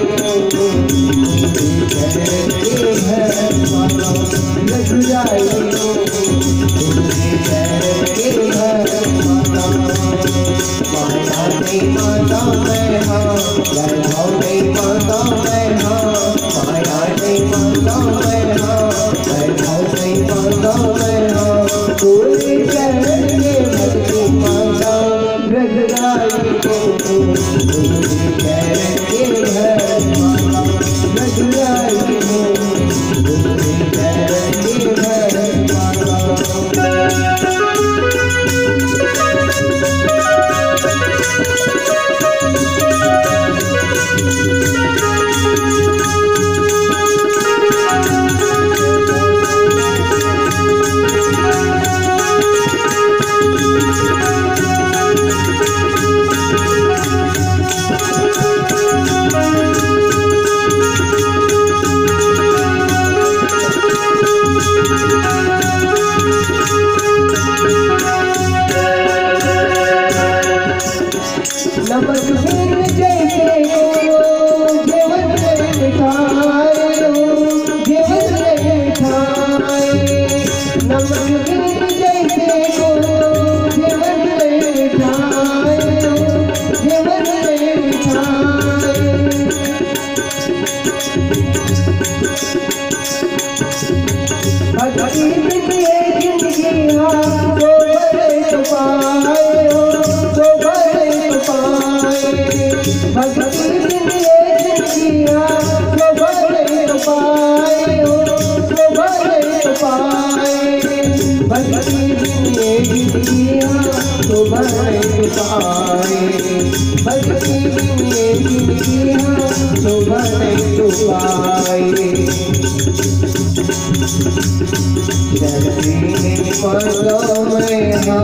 नमक बिन जैसे को जीवन नहीं ठाए, जीवन नहीं ठाए। नमक बिन जैसे को जीवन नहीं ठाए, जीवन नहीं ठाए। भक्ति बिन ये जिंदगी हा, तो भले तो पाए हो, तो भले तो पाए। भक्ति बिन ये जिंदगी हा, तो भले तो पाए हो, तो भले तो पाए। भक्ति बिन ये जिंदगी हा, तो भले तो पाए। भक्ति बिन ये जिंदगी हा, तो भले तो पाए। जगती में पालो में हा,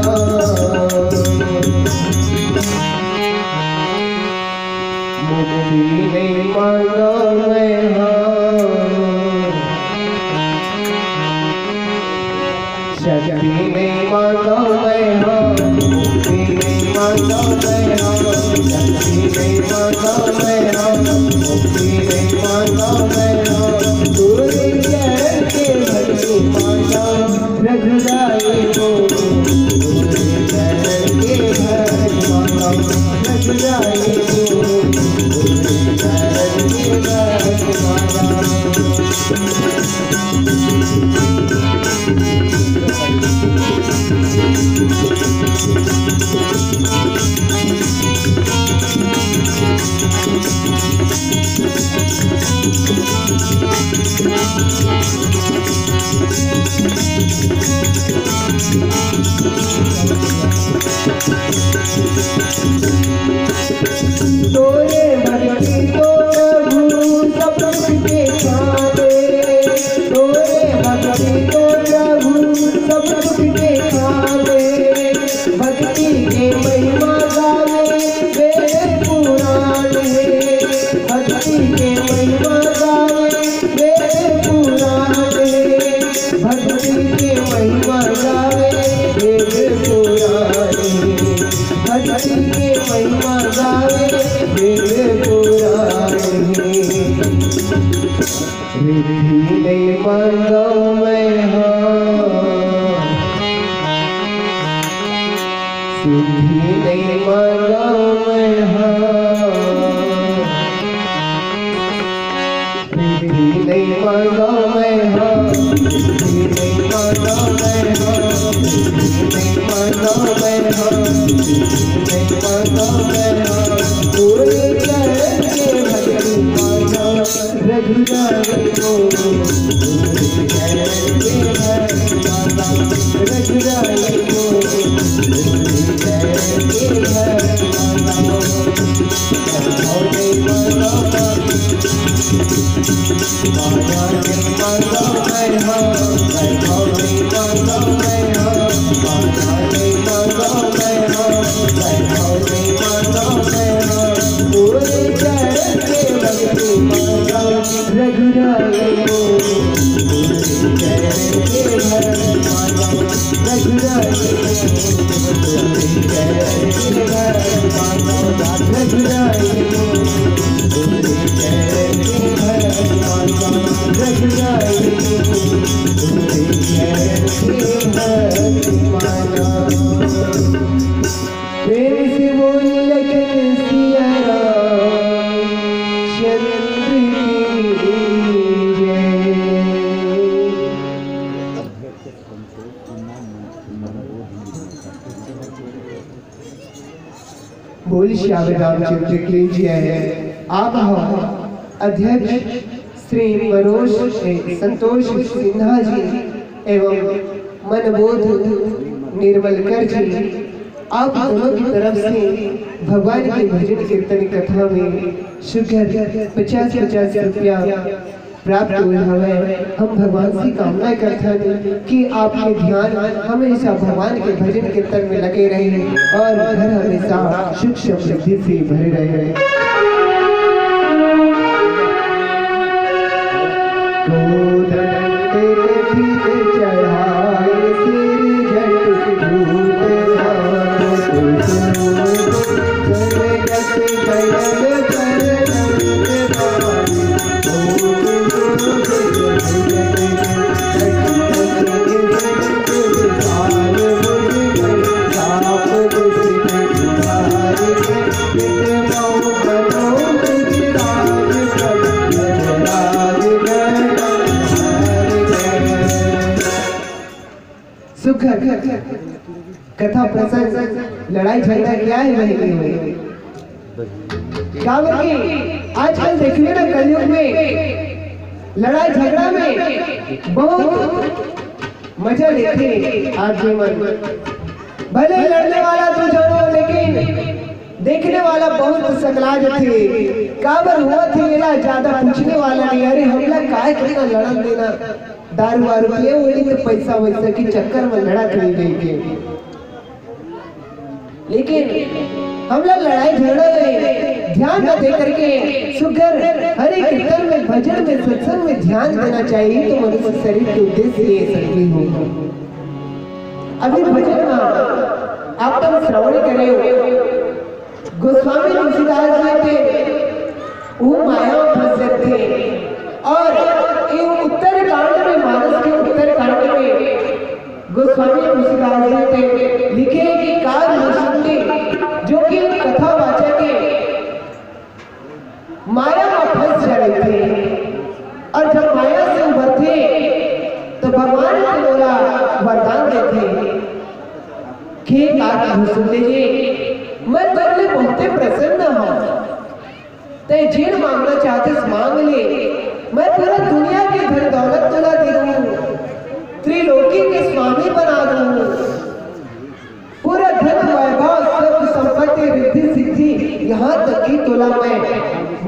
मुक्ति मांगा मैं हाँ, शक्ति नहीं मांगा मैं हाँ, मुक्ति नहीं मांगा मैं हाँ, शक्ति नहीं मांगा मैं हाँ, मुक्ति नहीं मांगा मैं हाँ, गुरु चरण के भक्ति मांगा। रघुराई को गुरु चरण के भक्ति मांगा। रघुराई को गुरु चरण के भक्ति मांगा। तोरे भक्ति तो प्रभु सब सुख के खावे, तोरे भक्ति तो प्रभु सब सुख के खावे। भक्ति के महिमा गावे वेद पुराण हे, भक्ति के महिमा गावे वेद पुराण हे, भक्ति के महिमा गावे वेद पुराण हे, भक्ति के महिमा गावे वेद पुराण हे। रिद्धि नहीं मांगा मैं हाँ, सिद्धि नहीं मांगा मैं हाँ, रिद्धि नहीं मांगा मैं हाँ, सिद्धि नहीं मांगा मैं हाँ, रिद्धि नहीं मांगा मैं हाँ, सिद्धि नहीं मांगा मैं हाँ, गुरु चरण के भक्ति मांगा। रघुराई को गुरु चरण के भक्ति मांगा। रघुराई को गुरु चरण के भक्ति मांगा। रघुराई को रघुराई प्रेम से बोल लखन सिया राम चंद्र की जय। बोल श्याम रामचंद्र की जय। आप हम अध्यक्ष श्री मनोज, ए, संतोष सिन्हा जी एवं मनबोध निर्मलकर जी, आप दोनों की तरफ से भगवान के भजन कीर्तन कथा में सुघर पचास पचास रुपया प्राप्त होय हवय। हम भगवान से कामना करथन कि आपके ध्यान हमेशा भगवान के भजन कीर्तन में लगे रहे और घर हमेशा सुख समृद्धि से भरे रहे। चढ़ाए सिर जट धूप सुघर कथा प्रसंग, लड़ाई झगड़ा क्या है बहिनी हो? काबर कि आजकल देखिए ना, कलयुग में लड़ाई झगड़ा में बहुत मजा लेथे आदमी मन। भले लड़ने वाला दू झन हो, लेकिन देखने वाला बहुत सकला जथे। काबर हुआ थे, एला ज्यादा पूछने वाला नहीं। अरे, हमला काय करना लड़न देना? दारू वारू पिए होही तो पैसा वैसा के चक्कर में लड़ा करी गई के। लेकिन हमला लड़ाई झगड़ा नहीं, ध्यान न दे करके सुघर हरि कीर्तन में, भजन में, सत्संग में ध्यान देना चाहिए, तो मनुष्य शरीर के उद्देश्य ये सही हो। अभी भजन में आप श्रवण करे हो, गोस्वामी तुलसीदास जी थे, वो माया में फंस जाते हैं। और ये उत्तर कांड में, मानस के उत्तर कांड में गोस्वामी तुलसीदास जी थे लिखे कि काग भूषुंडी, जो कि कथावाचक है, माया में फंस जाते हैं। और जब माया से उबरते, तो भगवान के बोला वरदान देते, "हे काग भूषुंडी जी, मैं तेरे लिए बहुते प्रसन्न हूँ, तै जेन मांगना चाहते मांग ले, मैं पूरा दुनिया के धन दौलत तुला दे दूँ, त्रिलोकी के स्वामी बना दूँ, पूरा धन वैभव, सब संपत्ति, रिद्धि सिद्धि, यहाँ तक कि तुला मैं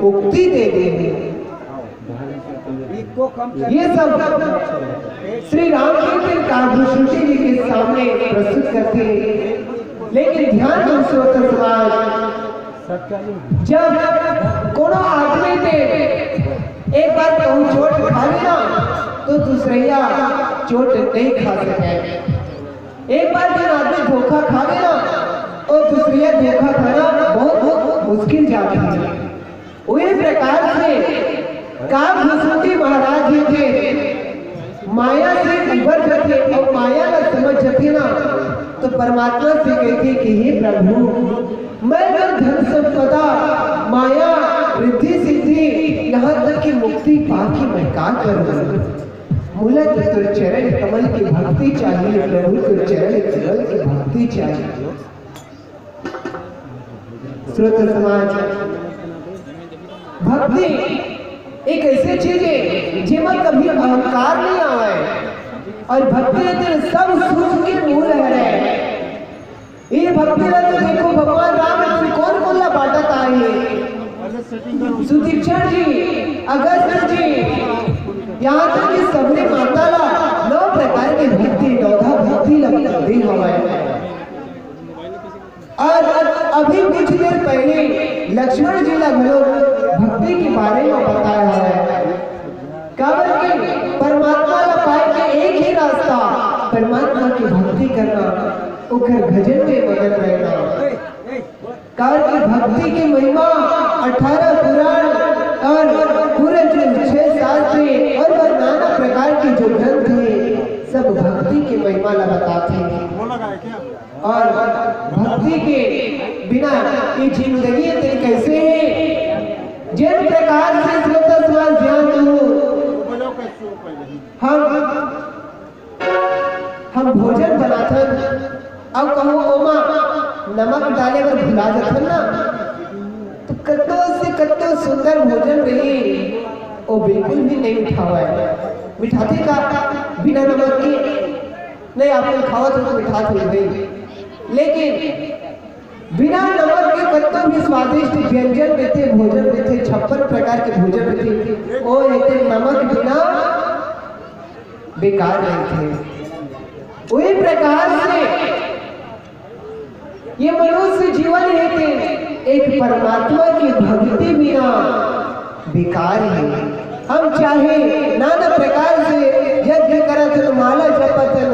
मुक्ति दे दूँ।" ये सब श्री रामकृष्ण काग भूषुंडी जी के सामने प्रस्तुत करते हैं। लेकिन ध्यान दो श्रोता समाज, जब कोनो आदमी के एक बार कहूँ चोट खा लेना, तो दूसरैया चोट नहीं खा सके। एक बार जब आदमी धोखा खा लेना, तो दूसरैया धोखा खाना बहुत, बहुत मुश्किल जाती है। वही प्रकार से काग भूषुंडी महाराज जी के माया से उबर जाते और माया ला समझ जाते ना, तो परमात्मा से कहते कि हे प्रभु, मैं तो धन संपदा, माया, रिद्धि सिद्धि, यहाँ तक कि मुक्ति पाके मैं का करूँ? मोला तो तोर चरण कमल की भक्ति चाहिए प्रभु, तोर चरण कमल की भक्ति चाहिए। श्रोता समाज, भक्ति एक ऐसी चीज है जेमा कभी अहंकार नहीं आवे, और भक्ति तेरे सब सुख के मूल है। ये भक्ति ला तो देखो, भगवान राम ने कौन कौन ला बांटत आए हैं। सुतीक्षण जी, अगस्त जी, यहाँ तक कि सबने माता ला नौ प्रकार की भक्ति, नौधा भक्ति ला दे हवाए। और अभी कुछ देर पहले लक्ष्मण जी ला घलो भक्ति के बारे में बताया है। काबर कि परमात्मा ला पाए के एक ही रास्ता, परमात्मा की भक्ति करना, ओकर भजन में मगन रहना। काबर कि भक्ति की महिमा अठारह पुराण और पूरे जो छह शास्त्र और वह नाना प्रकार के जो ग्रंथ है, सब भक्ति की महिमा ला बताते हैं। और भक्ति के बिना ये जिंदगी तेन कैसे है? जिन प्रकार से श्रोता समाज ध्यान दो, हम, हम भोजन बनाथन, अब कहूँ ओमा नमक डाले बर भुला जाथन ना, तो कतो से कतो सुंदर भोजन रही, वो बिल्कुल भी नहीं मिठावा है। मिठाते का बिना नमक के? नहीं, आप लोग खावत हो तो मिठात हो भाई, लेकिन बिना नमक के कतको भी स्वादिष्ट व्यंजन रहिथे, भोजन रहिथे, छप्पन प्रकार के भोजन रहिथे, ओ एते नमक बिना बेकार रहिथे। वही प्रकार से ये मनुष्य जीवन हेते एक परमात्मा की भक्ति बिना बेकार है। हम चाहे नाना प्रकार से यज्ञ करत हन, माला जपत हन,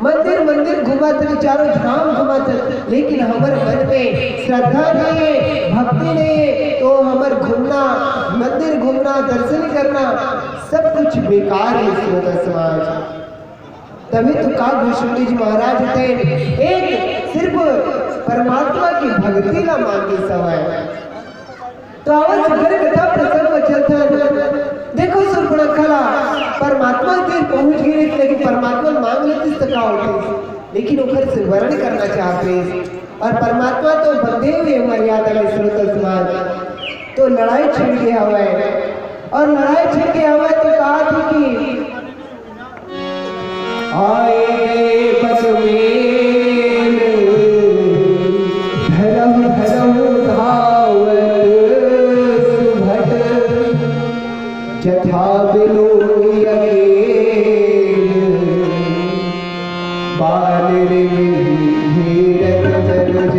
मंदिर मंदिर घूमत हन, चारों धाम घूमत हन, लेकिन हमर मन में श्रद्धा नहीं है, भक्ति नहीं है, तो हमर घूमना, मंदिर घूमना, दर्शन करना, सब कुछ बेकार है। श्रोता समाज, तभी तो काग भूषुंडी जी महाराज तेन एक सिर्फ परमात्मा की भक्ति ला मांगे सवय। तो आवत सुघर कथा प्रसंग में चलथन। देखो, सुर्पणखा ला परमात्मा तीर पहुंच गे, लेकिन परमात्मा मांग लेतिस त का होतिस, लेकिन ओकर से वरण करना चाहते। और परमात्मा तो बंधे हुए मर्यादा में, श्रोता समाज, तो लड़ाई छिड़ गया हुआ है। और लड़ाई छिड़ गया हुआ है तो कहा थी कि आए गए पथ मेल, धरम धरम धावत सुभट, जथा बिनु अकेल, बानर विहीरत तनुज।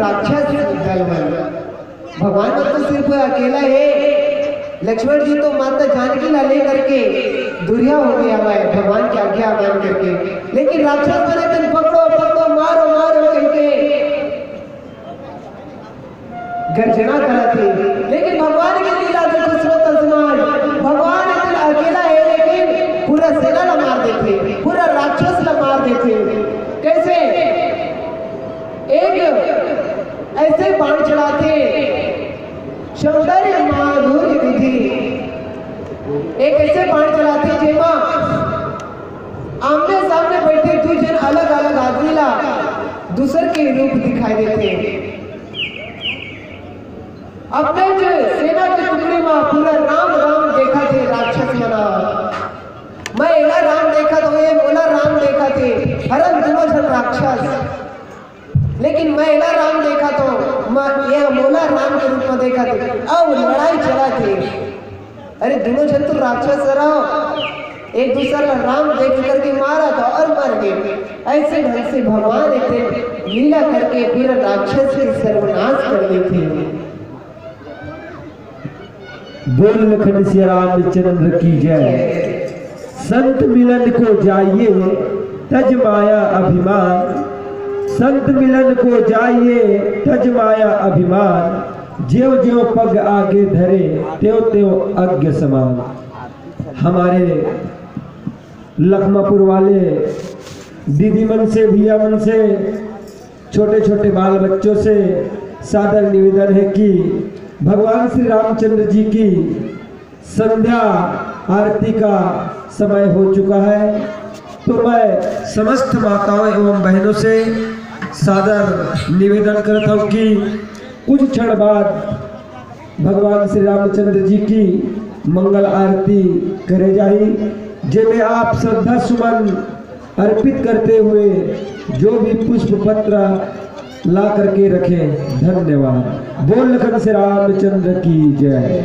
राक्षस दल मन। भगवान मन तो सिर्फ अकेला हे। लक्ष्मण जी तो माता जानकी ला लेकर के दुरिहा हो गया हुआ है, भगवान की आज्ञा मान करके। लेकिन राक्षस मन एकदम पकड़ो, पकड़ो, मारो, मारो करके गर्जना करत हे। लेकिन भगवान की लीला देखो, श्रोता समाज, भगवान एकदम अकेला हे, लेकिन पूरा सेना ला मार देथे, पूरा राक्षस ला मार देथे। कैसे? एक ऐसे बाण चलाथे, सौंदर्य माधुर्य निधि। एक ऐसे बाण चलाथे, जेमा आमने सामने बैठे दू झन अलग-अलग आदमी ला दूसर के रूप दिखाई देथे। अपने जो सेना के टुकड़ी मा पूरा राम राम देखथे राक्षस मन ह। मैं एला राम देखत हों, ये मोला राम देखथे, हरन दूनों झन राक्षस। लेकिन मैं एला राम देखत हों, मैं, ये मोला राम के रूप में देखथे। अब लड़ाई चलथे। अरे, दूनों झन तो राक्षस हरव, एक दूसर ला राम देख करके मारत हों अउ मर गे। ऐसे ढंग से भगवान एक दिन लीला करके पूरा राक्षस के सर्वनाश कर देथे। बोल लखन सिया रामचंद्र की जय। संत मिलन को जाइए तज माया अभिमान, संत मिलन को जाइए तज माया अभिमान, ज्यों ज्यों पग आगे धरे त्यों त्यों अज्ञ समान। हमारे लखमापुर वाले दीदी मन से, भैया मन से, छोटे छोटे बाल बच्चों से सादर निवेदन है कि भगवान श्री रामचंद्र जी की संध्या आरती का समय हो चुका है, तो मैं समस्त माताओं एवं बहनों से सादर निवेदन करता हूँ कि कुछ क्षण बाद भगवान श्री रामचंद्र जी की मंगल आरती करे जाही, जेमे आप श्रद्धा सुमन अर्पित करते हुए जो भी पुष्प पत्र ला करके रखें। धन्यवाद। बोल लखन से रामचंद्र की जय।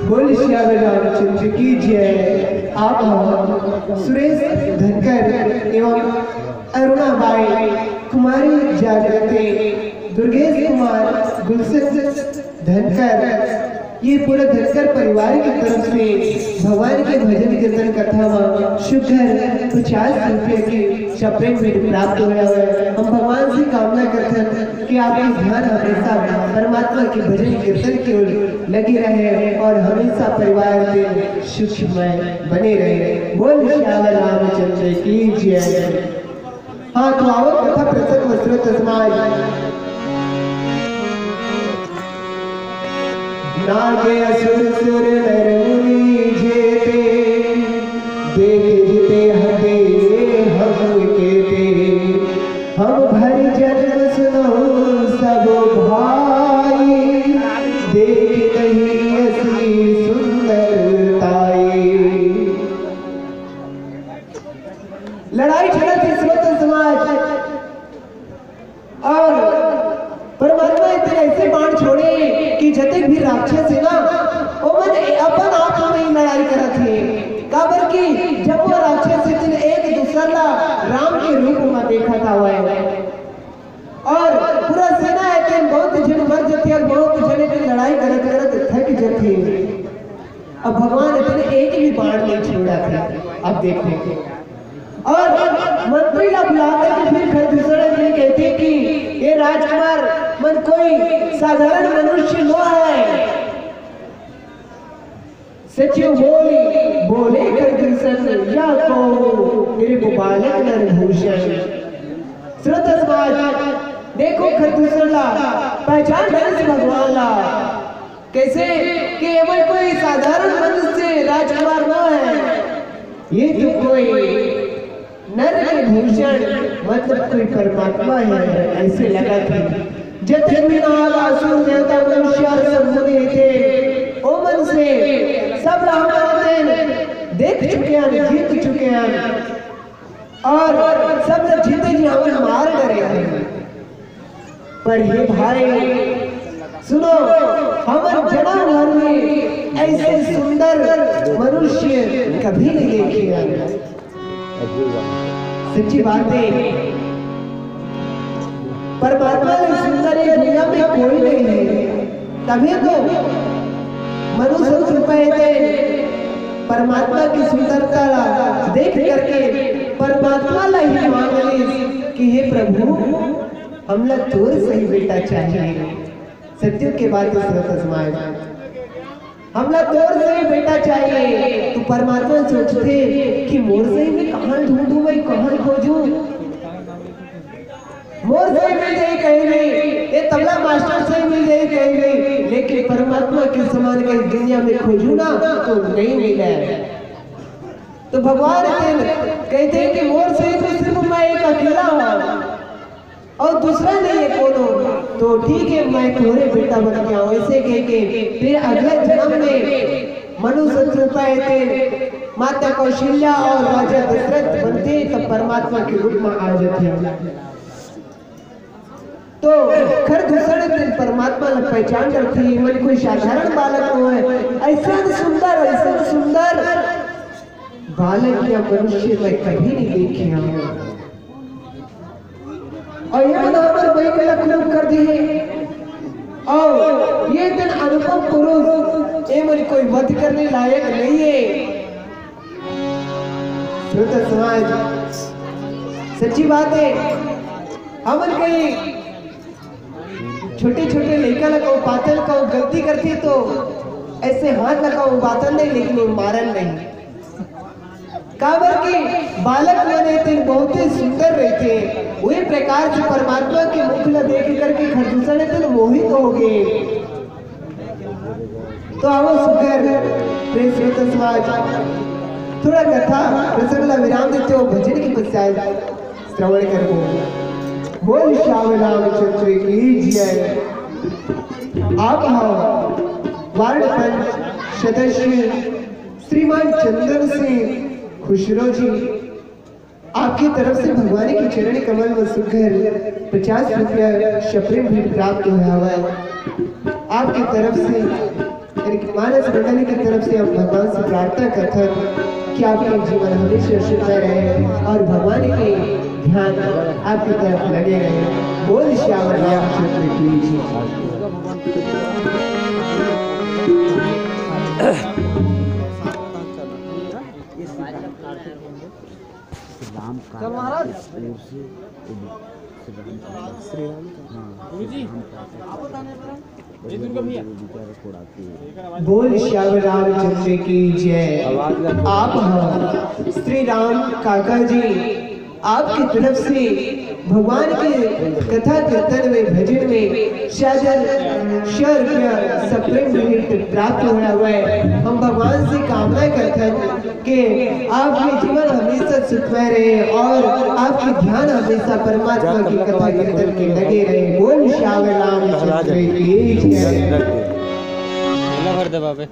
बोल सियावर रामचंद्र की जय। आप सुरेश धनकर एवं अरुणा बाई, कुमारी जागृति, दुर्गेश कुमार, गुलशन धनकर, ये पूरा धनकर परिवार की तरफ से भगवान के भजन कीर्तन कथा में शुक्र पचास रुपये की चपरेट भेंट प्राप्त होया है। हम भगवान से कामना करते हैं कि आपकी ध्यान हमेशा परमात्मा के भजन कीर्तन की ओर लगी रहे और हमेशा परिवार के सुखमय बने रहे। बोल सियावर रामचंद्र की जय। हाँ, तो आवत कथा प्रसंग में श्रोता समाज। नागे असुर सुर नर मुनि जेते, देख जिते हते हम केते। हम भरि जन्म सुनहु सब भाई, देख नहीं असी सुंदर ताई। लड़ाई झगड़ा के श्रोता समाज और परमात्मा एक दिन ऐसे बाण छोड़े कि जतेक भी राक्षस हे ना, ओमन अपन आप में ही लड़ाई करत हे। काबर कि जब वो राक्षस एक दिन एक दूसर ला राम के रूप में देखत हवय और पूरा सेना एक दिन बहुत झन मर जथे और बहुत झन एक दिन लड़ाई करत करत थक जथे। अब भगवान इतने एक भी बाण नहीं छोड़ा था। अब देखो, और मंत्री ला बुला करके फिर खरदूषण जी कहते कि ये राजकुमार मन कोई साधारण मनुष्य नो है। सचिव बोली, बोले खरदूषण या को मेरे को बालक नरभूषण। श्रोता समाज, देखो खरदूषण ला, पहचान ढंग से भगवान ला। कैसे कि एमन कोई साधारण मनुष्य राजकुमार न है, ये तो कोई नर के भूषण, मतलब कोई परमात्मा है, ऐसे लगा था। जतने भी नाग, असुर, देवता, मनुष्य और सब मुनि थे, ओमन से सब रावण देख चुके हैं, जीत चुके हैं। और सब ल जीते जी हमन मार डरे हन। पर हे भाई, सुनो, हमन जनम भर में ऐसे सुंदर मनुष्य कभी नहीं देखे हन। सच्ची बात है, परमात्मा ने सुंदर एक कोई नहीं है। तभी तो मनु सत रूपा हे तेन परमात्मा की सुंदरता ला देख करके परमात्मा ला ही मांग लिस कि हे प्रभु, हमला तोर सही बेटा चाहिए। सत्युग के बात हे, श्रोता समाज, हमला तोर सही बेटा चाहिए। तो परमात्मा सोचथे कि मोर सही मैं कहाँ ढूंढूं, मैं कहाँ खोजूं? मोर सही मिल जाही कहीं भी, ये तबला मास्टर सही मिल जाही कहीं भी, लेकिन परमात्मा के समान के दुनिया में खोजूं ना तो नहीं मिले। तो भगवान तेन कहथे कि मोर सही तो सिर्फ मैं एक अकेला हूँ और दूसरा नहीं है कोनो। तो ठीक है, मैं तोरे बेटा बन के आऊं, ऐसे कह के फिर अगले जन्म में मनु सत रूपा हे तेन माता कौशल्या और राजा दशरथ बनथे, तब परमात्मा के रूप में आ जाथे। तो खरदूषण तेन परमात्मा ला पहचान करथे, ये मन कोई साधारण बालक नोहे, ऐसा सुंदर, ऐसा सुंदर बालक या मनुष्य मैं कभी नहीं देखे हूँ। और ये मन हमर बहिनी ला कुरूप कर दिए। और ये तेन अनुपम पुरुष, ये मन कोई वध करने लायक नहीं है। श्रोता समाज, सच्ची बात है, हमन कहीं छोटे छोटे लइका ला कहूँ, पातल कहूँ, गलती करथे तो ऐसे हाथ ला कहूँ, बातल नहीं, लेकिन वो मारल नहीं। काबर कि बालक मन हे तेन बहुत ही सुंदर रहिथे। वही प्रकार से परमात्मा के मुख ला देख करके खरदूषण हे तेन मोहित हो गए। तो आवो सुघर प्रेम श्रोता समाज, थोड़ा कथा प्रसंग ला विराम देते हो, भजन के पश्चात श्रवण करबो। बोल श्याम रामचंद्र की जय। आप हा वार्ड पंच सदस्य श्रीमान चंदन सिंह खुसरो जी, आपकी तरफ से भगवान के चरण कमल में सुघर पचास रुपया सप्रेम भेंट प्राप्त हुआ है। आपकी तरफ से, यानी कि मानस मंडली की तरफ से हम भगवान से प्रार्थना करते हैं कि आपका जीवन हमेशा सुखमय रहे और भगवान के ध्यान आपकी तरफ लगे रहे। बोल श्याम रामचंद्र की जय। राम का श्री राम का। श्री राम का। हाँ, श्री राम का। बोल श्याम रामचंद्र की जय। आप हा श्री राम काका जी, आपकी तरफ से भगवान के कथा कीर्तन में, भजन में शायद सौ रुपया सप्रेम भेंट प्राप्त हुआ है। हम भगवान से कामना करते हैं कि आपके जीवन हमेशा सुखमय रहे और आपके ध्यान हमेशा परमात्मा की कथा कीर्तन में लगे रहे। बोल श्याम रामचंद्र की जय। भर दे बाबे।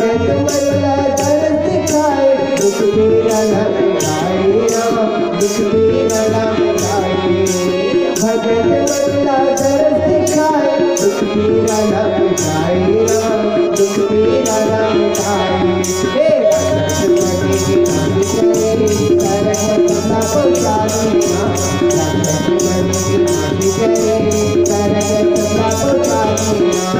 भगत मन ला दरस दिखाए, दुख पीरा ला मिटाए राम, दुख पीरा ला मिटाए। भगत मन ला दरस दिखाए, दुख पीरा ला मिटाए राम, दुख पीरा ला मिटाए। हे राक्षस मन के नाश करे, तारक मंथन ला पहुँचा दे राम। राक्षस मन के नाश करे, तारक मंथन ला पहुँचा दे राम।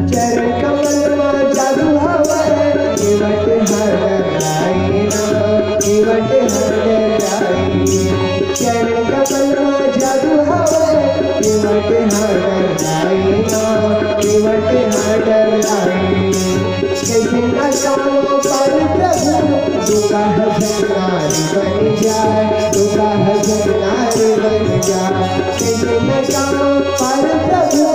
चरण कमल मा जादू हवय, केवट हर डराए ना, केवट हर डराए। चरण कमल मा जादू हवय, केवट हर डराए ना, केवट हर डराए। कइसे न गावंव पर प्रभु, तू कह झन नारी बन जाए, तू कह झन नारी बन जाए। कइसे न गावंव पर प्रभु,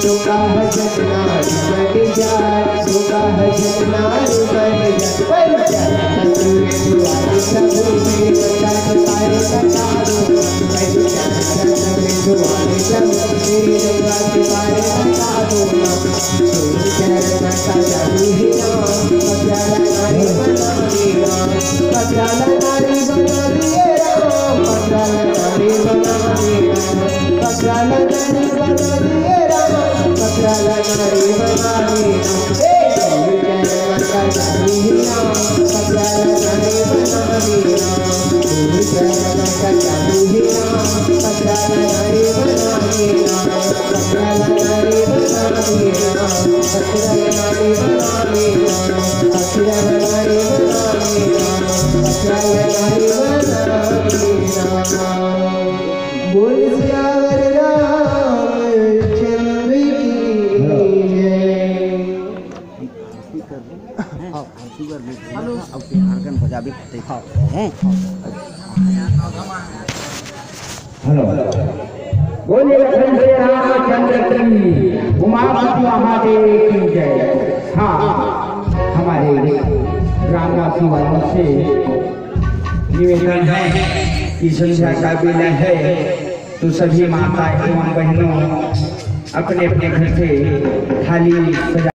तू कह झन नारी बन जाए, तू कह झन नारी बन जाए। पर चरण तोरे दुआरे प्रभु, मेरे बंधन पाए बता दो। पर चरण तोरे दुआरे प्रभु, मेरे बंधन पाए बता दो। बोल सियावर रामचंद्र की जय। हाँ, हाँ, शुगर में हेलो। अब organ बजाबे करते हैं। हेलो। बोलिए लखन से रामचंद्र की, उमापति महादेव की जय। हाँ, हमारे ग्रामवासी वालों से निवेदन है कि संध्या का विलय है, तो सभी माता एवं बहनों अपने अपने घर से थाली सजा